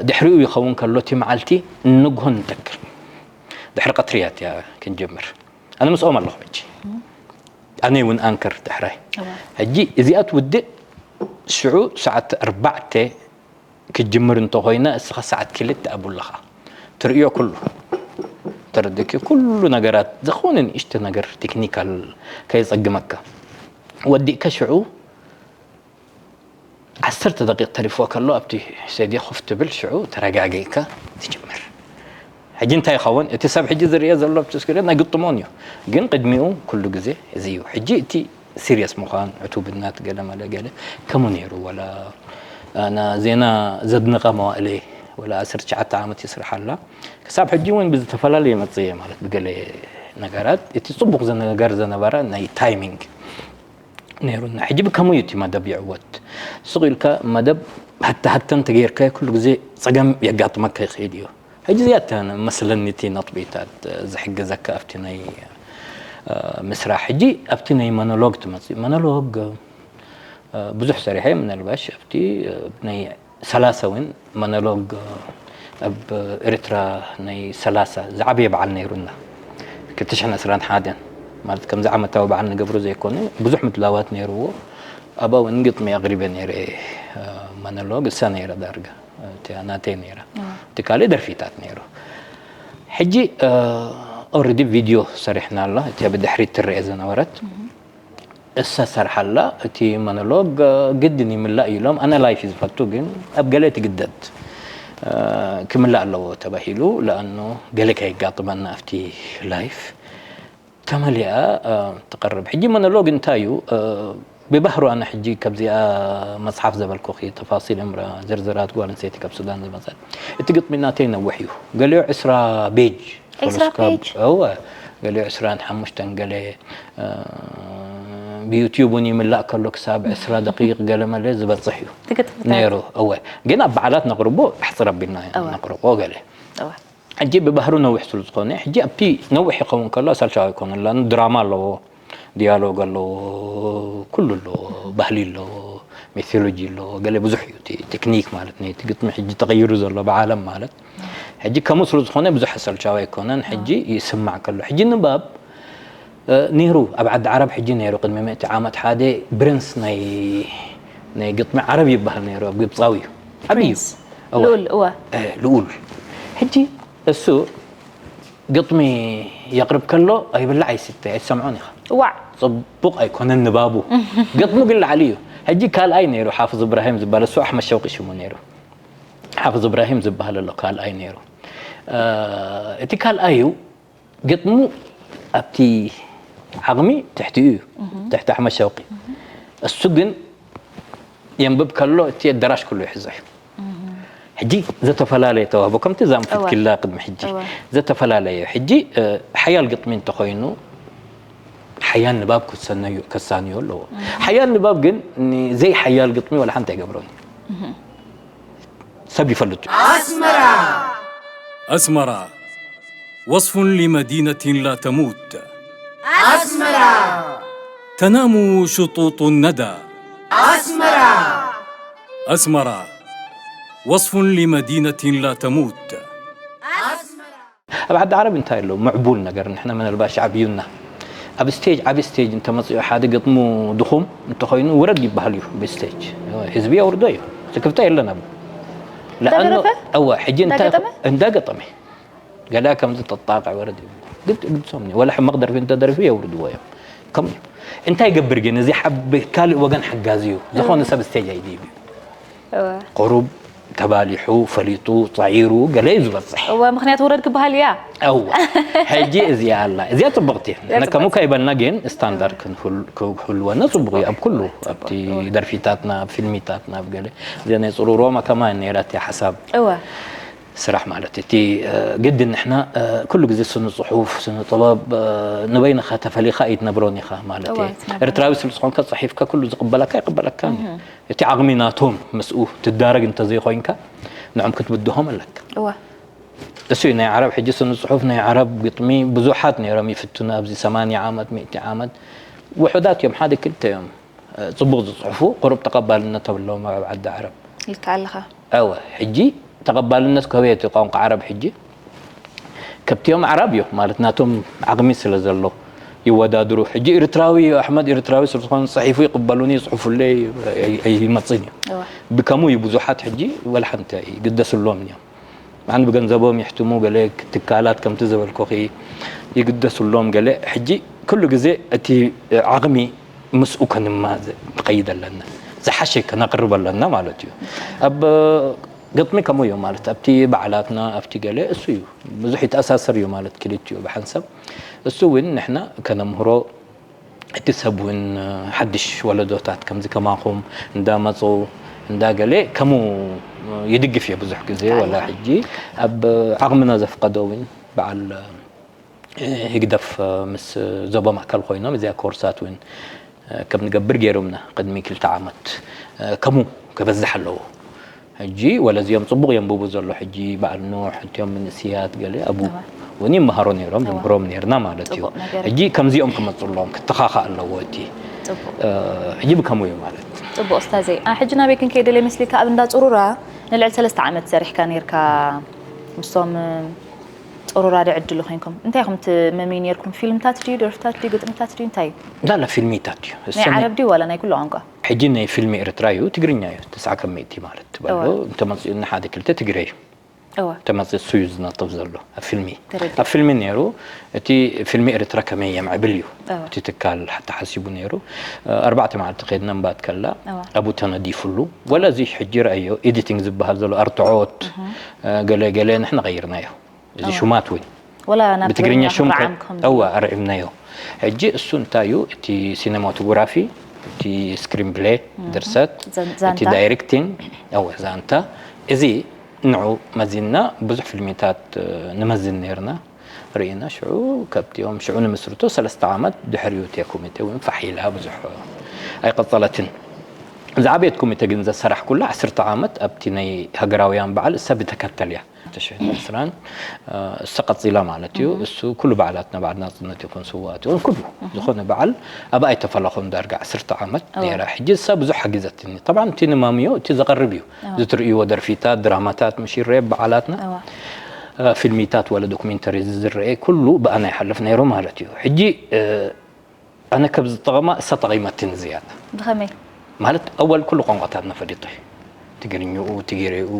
ድሕሪኡ ይኸውን ከሎ እቲ መዓልቲ ንግሆ ንተክር ድሕሪ ቀትሪ እያ እቲያ ክንጅምር ኣነ ምስኦም ኣለኹ ሕጂ ኣነ እውን ኣንከር ድሕራይ ሕጂ እዚኣ ትውድእ ሽዑ ሰዓት ኣርባዕተ ክትጅምር እንተኾይና እስኻ ሰዓት ክልተ ኣብኡ ኣለኻ ትርእዮ ኩሉ ተረድኪ ኩሉ ነገራት ዝኾነ ንእሽተ ነገር ቴክኒካል ከየፀግመካ ወዲእካ ሽዑ ዓሰርተ ደቂቕ ተሪፎ ከሎ ኣብቲ ስቴድዮ ኮፍ ትብል ሽዑ ተረጋጊእካ ትጅምር ሕጂ እንታይ ይኸውን እቲ ሰብ ሕጂ ዝርእዮ ዘሎ ኣብቲ ስክሪን ኣይግጥሞን እዩ ግን ቅድሚኡ ኩሉ ግዜ እዚ እዩ ሕጂ እቲ ሲርየስ ምዃን ዕቱብነት ገለ መለ ገለ ከምኡ ነይሩ ወላ ኣና ዜና ዘድንቐ መዋእለ ወላ ዓሰርተ ትሽዓተ ዓመት ይስራሕ ኣላ ክሳብ ሕጂ እውን ብዝተፈላለየ መፅየ ማለት ብገለ ነገራት እቲ ፅቡቅ ነገር ዘነበረ ናይ ታይሚንግ ነይሩና ሕጂ ብከመይ እቲ መደብ ይዕወት ስቕ ኢልካ መደብ ሃተ ሃተ እንተገይርካዮ ኩሉ ግዜ ፀገም የጋጥመካ ይኽእል እዩ ሕጂ እዚኣ እተን መስለኒ እቲ ነጥቢታት ዝሕግዘካ ኣብቲ ናይ ምስራሕ ሕጂ ኣብቲ ናይ ሞኖሎግ ትመፅእ ሞኖሎግ ብዙሕ ሰሪሐ ምናልባሽ ኣብቲ ናይ ሰላሳ እውን ሞኖሎግ ኣብ ኤርትራ ናይ ሰላሳ ዝዓበየ በዓል ነይሩና ክልተ ሽሕን ዕስራን ሓደን ማለት ከምዚ ዓመታዊ በዓል ንገብሮ ዘይኮነ ብዙሕ ምድላዋት ነይርዎ ኣብኣ እውን ግጥሚ ኣቕሪበ ነይረ ሞኖሎግ እሳ ነይራ ዳርጋ እቲኣ ናተይ ነይራ እቲ ካልእ ደርፊታት ነይሩ ሕጂ ኦረዲ ቪድዮ ሰሪሕና ኣላ እቲኣ ብድሕሪት ትረአ ዝነበረት እሳ ሰርሓላ እቲ ሞኖሎግ ግድን ይምላእ ኢሎም ኣነ ላይፍ ዝፈቱ ግን ኣብ ገለ ትግደድ ክምላእ ኣለዎ ተባሂሉ። ለኣኑ ገለ ከየጋጥመና ኣብቲ ላይፍ ተመሊኣ ትቐርብ። ሕጂ ሞኖሎግ እንታይ እዩ? ብባህሩ ኣነ ሕጂ ከብዚኣ መጽሓፍ ዘበልኩኺ ተፋሲል እምራ ዝርዝራት ጓል ኣንስተይቲ ካብ ሱዳን ዝመጸት፣ እቲ ግጥሚ ናተይ ነውሕ እዩ። ገሊኡ ዕስራ ቤጅ፣ ዕስራ ሶሎስካብ፣ ፔጅ? እወ፣ ገሊኡ ዕስራን ሓሙሽተን ገለ፣ ብዩትዩብ እውን ይምላእ ከሎ ክሳብ ዕስራ ደቂቕ ገለ መለ ዝበጽሕ እዩ ትግጥምታት። ነይሩ። እወ፣ ግን ኣብ በዓላት ነቕርቦ ኣሕጽር ኣቢልና እወ። ነቕርቦ ገለ። እወ። ሕጂ ብባህሩ ነዊሕ ስለ ዝኾነ፣ ሕጂ ኣብቲ ነዊሕ ይኸውን ከሎ ኣሳልቻዊ ኣይኮነን። ለኣኑ ድራማ ኣለዎ፣ ዲያሎግ ኣለዎ፣ ኩሉ ኣለዎ፣ ባህሊ ኣለዎ፣ ሜቶሎጂ ኣለዎ፣ ገለ ብዙሕ እዩ እቲ ቴክኒክ ማለት ናይቲ ግጥሚ ሕጂ ተቐይሩ ዘሎ ብዓለም ማለት። ሕጂ ከምኡ ስለ ዝኾነ ብዙሕ ኣሳልቻዊ ኣይኮነን። ሕጂ ይስማዕ ከሎ፣ ሕጂ ንባብ፣ እ፣ ነይሩ፣ ኣብ ዓዲ ዓረብ ሕጂ ነይሩ፣ ቅድሚ ምእቲ ዓመት ሓደ ብሪንስ ናይ፣ ናይ ግጥሚ ዓረብ ይበሃል ነይሩ፣ ኣብ ግብጻዊ እዩ። ዓብዪ እዩ። ፕሪንስ። እወ። ልኡል፣ እወ። እ፣ ልኡል። ሕጂ እሱ ግጥሚ የቕርብ ከሎ ኣይብላዕ ኣይስተ ኣይትሰምዖን ኢኻ። ዋዕ። ጽቡቕ ኣይኮነን ንባቡ። ግጥሙ ግን ላዕሊ እዩ። ሕጂ ካልኣይ ነይሩ ሓፍዝ እብራሂም ዝበሃል፣ እሱ ኣሕመድ ሸውቂ ሽሙ ነይሩ። ሓፍዝ እብራሂም ዝበሃል ኣሎ ካልኣይ ነይሩ። እ፣ እቲ ካልኣዩ ግጥሙ ኣብቲ ዓቕሚ ትሕቲኡ እዩ። ትሕቲ ኣሕመድ ሸውቂ። እሱ ግን የንብብ ከሎ እቲ ኣዳራሽ ኩሉ ይሕዞ እዩ። ሕጂ ዝተፈላለየ ተዋህቦ፣ ከምቲ ዛንፊት እወ። ኪላ ቅድሚ ሕጂ እወ። ዝተፈላለየ። ሕጂ፣ እ፣ ሓያል ግጥሚ እንተኾይኑ ሓያል ንባብ ክሰነዩ-፣ ከሳንዮ ኣለዎ። ሓያል ንባብ ግን ንዘይ ሓያል ግጥሚ ዋላ ሓንቲ ኣይገብሮን እዩ። ሰብ ይፈልጡ። أسمرا، وصف لمدينة لا تموت. أسمرا، تنام شطوط الندى. أسمرا، أسمرا، وصف لمدينة لا تموت. ኣብ ዓዲ ዓረብ እንታይ ኣሎ? ምዕቡል ነገር፣ ንሕና ምናልባት ሻዕብዩና ኣብ ስቴጅ፣ ዓቢ ስቴጅ እንተመጽኡ ሓደ ግጥሙ ድኹም እንተኾይኑ ውረድ ይበሃል እዩ ብስቴጅ። ህዝቢ የውርዶ እዩ። ስክፍታ የለን ኣብኡ። ለኣኑ እንዳደረፈ? እወ፣ ሕጂ እንታይ እንዳገጠመ? እንዳገጠመ። ገላ ከምዚ ተጣቃ ወረድ ይብሉ። ግድ-፣ ግድሶም እዩ። ወላ ሕማቕ ደርፊ እንተደርፊ የውርድዎ እዮም። ከምኡ እዩ። እንታይ ይገብር ግን? እዚ ሓብ-፣ ካልእ ወገን ሓጋዚ እዩ። ዝኾነ ሰብ ስቴጅ ኣይድይብ እዩ። እወ። ቁሩብ ተባሊሑ፣ ፈሊጡ፣ ጻዒሩ፣ ገለ እዩ ዝበጽሕ። እወ፣ ምኽንያቱ ውረድ ክበሃል እያ። እወ። ሕጂ እዚኣ ኣላ። እዚኣ ጽብቕቲ እያ። እዚኣ ጽብቕቲ። ከሙ ከይበልና ግን ስታንዳርድ ክንህል-፣ ክህልወና ጽቡቕ እዩ። ኣብ ኩሉ፣ ኣብቲ ደርፊታትና፣ ኣብ ፊልሚታትና፣ ኣብ ገለ። እዚኣ ናይ ጽሩሮማ ከማን ነይራ እቲኣ ሓሳብ። እወ። ስራሕ ማለት እቲ፣ እ፣ ግድን ንሕና፣ እ፣ ኩሉ ግዜ ስነ ጽሑፍ፣ ስነ ጥበብ፣ እ፣ ንበይንኻ ተፈሊኻ ኣይትነብሮን ኢኻ ማለት እወ፣ እዩ። ኣይትነብሮን። ኤርትራዊ ስለ ዝኾንካ ጽሒፍካ ኩሉ ዝቕበለካ ኣይቕበለካን እዩ። እህ። እቲ ዓቕሚ ናቶም ምስኡ ትዳረግ እንተዘይኮይንካ ንዖም ክትብድሆም ኣለካ። እወ። እሱ እዩ ናይ ዓረብ ሕጂ ስነ ጽሑፍ ናይ ዓረብ ግጥሚ ብዙሓት ነይሮም ይፍትኑ ኣብዚ ሰማንያ ዓመት፣ ሚእቲ ዓመት። ውሑዳት እዮም፣ ሓደ ክልተ እዮም። ጽቡቕ ዝጽሕፉ፣ ቁሩብ ተቐባልነት ኣለዎም ኣብ ዓዲ ዓረብ። ኢልካ ኣለኻ። እወ፣ ሕጂ ተቐባልነት ከበየ እቲ ቋንቋ ዓረብ ሕጂ? ከብቲኦም ኣዕራብ እዮም፣ ማለት ናቶም ዓቕሚ ስለ ዘሎ ይወዳድሩ። ሕጂ ኤርትራዊ፣ ኣሕመድ ኤርትራዊ ስለ ዝኾነ ጽሒፉ ይቕበሉኒ፣ ይጽሕፉለይ፣ ኣይ-፣ ኣይመጽን እዩ። እወ። ብከምኡ እዩ ብዙሓት ሕጂ ወላ ሓንቲ ይግደስሎም እዮም። ኣን ብገንዘቦም ይሕትሙ፣ ገለ ትካላት ከምቲ ዘበልኩኺ ይግደሱሎም፣ ገለ ሕጂ ኩሉ ግዜ እቲ ዓቕሚ ምስኡ ከንማ ትኸይድ ኣለና፣ ዝሓሸ ከነቕርብ ኣለና ማለት እዩ። ኣብ ግጥሚ ከምኡ እዩ ማለት ኣብቲ በዓላትና ኣብቲ ገለ እሱ እዩ ብዙሕ ይተኣሳሰር እዩ ማለት ክልቲኡ ብሓንሳብ እሱ እውን ንሕና ከነምህሮ እቲ ሰብ እውን ሓድሽ ወለዶታት ከምዚ ከማኹም እንዳመፁ እንዳገለ ከምኡ ይድግፍ እየ ብዙሕ ግዜ። ወላ ሕጂ ኣብ ዓቕምና ዘፍቀዶ እውን በዓል ህግደፍ ምስ ዞባ ማእከል ኮይኖም እዚኣ ኮርሳት እውን ከም ንገብር ገይሮምና ቅድሚ ክልተ ዓመት። ከምኡ ከበዝሕ ኣለዎ። ሕጂ ወላ እዚኦም ጽቡቕ የንብቡ ዘሎ ሕጂ በዓል ኖሕ እቲኦም መንእስያት ገለ ኣብኡ እውን ይመሃሩ ነይሮም፣ ንምህሮም ነይርና ማለት እዩ። ጽቡቕ ነገር እዩ። ሕጂ ከምዚኦም ክመጹ ኣለዎም፣ ክተኻኻእ ኣለዎ እቲ። ጽቡቕ። ሕጂ ብከምኡ እዩ ማለት። ጽቡቕ ኡስታዘይ። ሕጂ ናበይ ክንከይድ ደልየ መስሊካ ኣብ እንዳ ጽሩራ ንልዕሊ ሰለስተ ዓመት ሰሪሕካ ነይርካ ምስቶም ጽሩራ ዶ ዕድሉ ኮይንኩም? እንታይ ኢኹም ትመምዩ ነይርኩም? ፊልምታት ድዩ፣ ደርፍታት ድዩ፣ ግጥምታት ድዩ፣ እንታይ እዩ? ላላ ፊልሚታት እዩ። ናይ ዓረብ ድዩ ዋላ ናይ ኩሉ ቋንቋ? ሕጂ ናይ ፊልሚ ኤርትራ እዩ፣ ትግርኛ እዩ፣ ተስዓ ካብ ሚእቲ ማለት ትበሎ። እወ። እንተመጺኡና ሓደ ክልተ ትግረ እዩ። እወ። ተመፂ እሱ እዩ ዝነጥፍ ዘሎ ኣብ ፊልሚ ተረዲእ። ኣብ ፊልሚ ነይሩ። እቲ ፊልሚ ኤርትራ ከመይ የምዕብል እዩ እወ። እቲ ትካል ሓተሓሲቡ ነይሩ። ኣርባዕተ መዓልቲ ከድና እምባት ከላ እወ። ኣብኡ ተነዲፉሉ። ወላ እዚ ሕጂ ረኣዮ ኤዲቲንግ ዝበሃል ዘሎ ኣርትዖት ገለ ገለ ንሕና ቀይርናዮ። እዚ ሹማት እውን ወላ ናብ ብትግርኛ ሹም ከ- ክረዓም ክኸውን እወ ዘለዎ። ኣርዒምናዮ። ሕጂ እሱ እንታይ እዩ እቲ ሲኔማቶግራፊ፣ እቲ ስክሪን ፕሌይ ድርሰት፣ ዘን- ዛንታ። እቲ ዳይሬክቲንግ፣ እወ ዛንታ፣ እዚ ንዑ መዚንና ብዙሕ ፊልሚታት ንመዝን ነርና ርኢና ሽዑ ከብቲኦም ሽዑ ንምስርቶ ሰለስተ ዓመት ድሕሪኡ እቲያ ኮሚቴ እውን ፋሕ ኢላ ብዙሕ ኣይቀጸለትን። ዝዓበየት ኮሚቴ ግን ዘሰራሕኩላ ዓሰርተ ዓመት ኣብቲ ናይ ሃገራውያን በዓል እሳ ብተከተል እያ። ተሽሕን ዕስራን እሳ ቀጺላ ማለት እዩ። እሱ ኩሉ በዓላት ንበዓል ናጽነት ይኹን ስዋት ይኹን ኩሉ ዝኾነ በዓል ኣብኣ ኣይተፈለኹን ዳርጋ ዓሰርተ ዓመት ነይራ። ሕጂ እሳ ብዙሕ ሓጊዘትኒ። ጠብዓን እቲ ንማምዮ እቲ ዘቐርብ እዩ ዝትርእይዎ ደርፊታት፣ ድራማታት፣ ምሽረ በዓላትና እዋ። ፊልሚታት ወለ ዶኩሜንተሪ ዝዝረኤ ኩሉ ብኣና ይሓልፍ ነይሩ ማለት እዩ። ሕጂ ኣነ ከብ ዝጠቐማ እሳ ጠቒመትኒ ዝያዳ ብኸመይ ማለት ኣወል ኩሉ ቋንቋታትና ፈሊጠ ትግርኛኡ ትግሬኡ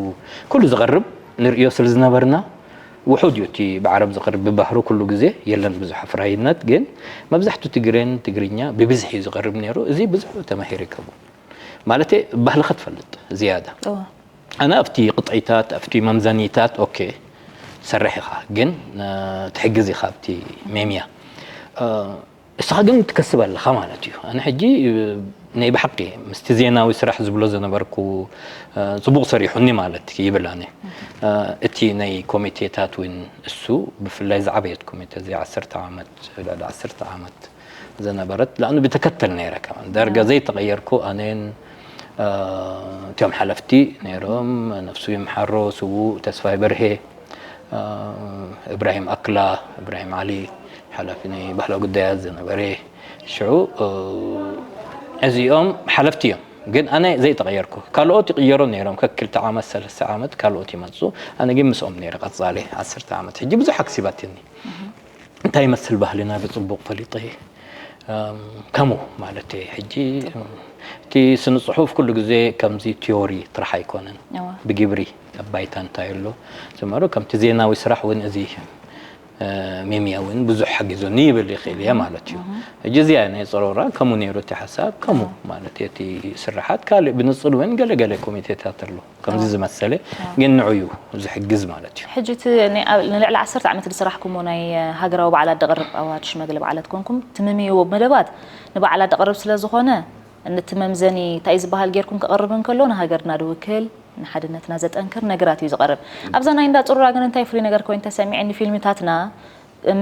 ኩሉ ዝቐርብ ንርእዮ ስለ ዝነበርና ውሑድ እዩ እቲ ብዓረብ ዝቐርብ ብባህሩ ኩሉ ግዜ የለን ብዙሕ ኣፍራይነት ግን መብዛሕቱ ትግሬን ትግርኛ ብብዝሒ እዩ ዝቐርብ ነይሩ። እዚ ብዙሕ ተማሂረ ከቡ ማለት ባህልኻ ትፈልጥ ዝያዳ እዋ ኣነ ኣብቲ ቅጥዒታት ኣብቲ መምዘኒታት ኦኬ ትሰርሕ ኢኻ ግን ትሕግዝ ኢኻ ኣብቲ ሜምያ እስኻ ግን ትከስብ ኣለኻ ማለት እዩ። ኣነ ሕጂ ናይ ብሓቂ ምስቲ ዜናዊ ስራሕ ዝብሎ ዝነበርኩ ፅቡቕ ሰሪሑኒ ማለት ይብል ኣነ እቲ ናይ ኮሚቴታት እውን እሱ ብፍላይ ዝዓበየት ኮሚቴ እዚ ዓሰርተ ዓመት ልዕሊ ዓሰርተ ዓመት ዝነበረት ላእኑ ብተከተል ነይረ ከማን ዳርጋ ዘይተቐየርኩ ኣነን እቲኦም ሓለፍቲ ነይሮም ነፍሱ ይምሓሮ ስዉእ ተስፋይ በርሄ እብራሂም ኣክላ እብራሂም ዓሊ ሓላፊ ናይ ባህላዊ ጉዳያት ዝነበረ ሽዑ እዚኦም ሓለፍቲ እዮም ግን ኣነ ዘይተቐየርኩ ካልኦት ይቕየሩ ነይሮም ከክልተ ዓመት ሰለስተ ዓመት ካልኦት ይመፁ ኣነ ግን ምስኦም ነይረ ቀፃሊ ዓሰርተ ዓመት ሕጂ ብዙሕ ኣክሲባትኒ እንታይ ይመስል ባህልና ብፅቡቕ ፈሊጠ ከምኡ ማለት ሕጂ እቲ ስነ ፅሑፍ ኩሉ ግዜ ከምዚ ቲዮሪ ጥራሕ ኣይኮነን ብግብሪ ኣብ ባይታ እንታይ ኣሎ ዝመሮ ከምቲ ዜናዊ ስራሕ እውን እዚ ሜምያ እውን ብዙሕ ሓጊዞኒ ይብል ይኽእል እየ ማለት እዩ። ሕጂ እዚኣ ናይ ፀሮራ ከምኡ ነይሩ እቲ ሓሳብ ከምኡ ማለት እቲ ስራሓት ካልእ ብንፅል እውን ገለገለ ኮሚቴታት ኣሎ ከምዚ ዝመሰለ ግን ንዑ እዩ ዝሕግዝ ማለት እዩ። ሕጂ እቲ ንልዕሊ ዓሰርተ ዓመት ዝሰራሕኩሞ ናይ ሃገራዊ በዓላት ደቕርብ ኣዋርድ ሽመግለ በዓላት ኮንኩም ትምምይዎ መደባት ንበዓላት ደቕርብ ስለ ዝኾነ ነቲ መምዘኒ እንታይ ዝበሃል ጌርኩም ክቐርብ እንከሎ ንሃገርና ድውክል ንሓድነትና ዘጠንክር ነገራት እዩ ዝቐርብ። ኣብዛ ናይ እንዳ ፅሩራ ግን እንታይ ፍሉይ ነገር ኮይኑ ተሰሚዐኒ ፊልምታትና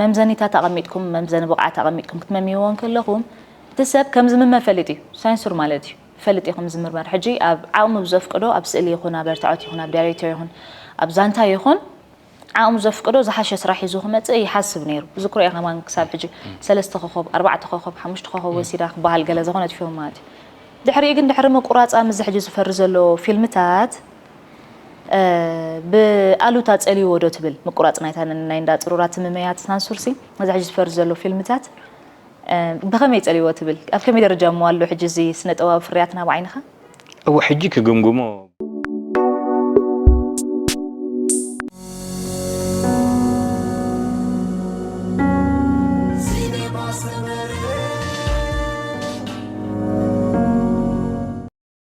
መምዘኒታት ኣቐሚጥኩም መምዘኒ ብቕዓት ኣቐሚጥኩም ክትመምይዎ እንከለኹም እቲ ሰብ ከም ዝምመ ፈልጥ እዩ ሳይንሱር ማለት እዩ ፈልጥ እዩ ከም ዝምርመር ሕጂ ኣብ ዓቕሙ ብዘፍቅዶ ኣብ ስእሊ ይኹን ኣብ ኣርትዖት ይኹን ኣብ ዳይሬክተር ይኹን ኣብ ዛንታ ይኹን ዓቕሙ ዘፍቅዶ ዝሓሸ ስራሕ ሒዙ ክመፅእ ይሓስብ ነይሩ። ብዝክሮ እየ ከማን ክሳብ ሕጂ ሰለስተ ኮኸብ፣ ኣርባዕተ ኮኸብ፣ ሓሙሽተ ኮኸብ ወሲዳ ክበሃል ገለ ዝኾነት ፊልም ማለት እዩ። ድሕሪኡ ግን ድሕሪ ምቁራፃ ምስዚ ሕጂ ዝፈሪ ዘሎ ፊልምታት ብኣሉታ ፀልይዎ ዶ ትብል ምቁራፅ ናይታ ናይ እንዳ ፅሩራት ምመያት ሳንሱርሲ ነዚ ሕጂ ዝፈሪ ዘሎ ፊልምታት ብኸመይ ፀልይዎ ትብል ኣብ ከመይ ደረጃ እሞ ኣሎ ሕጂ እዚ ስነ ጥበባዊ ፍርያትና ብዓይንኻ? እወ ሕጂ ክግምግሞ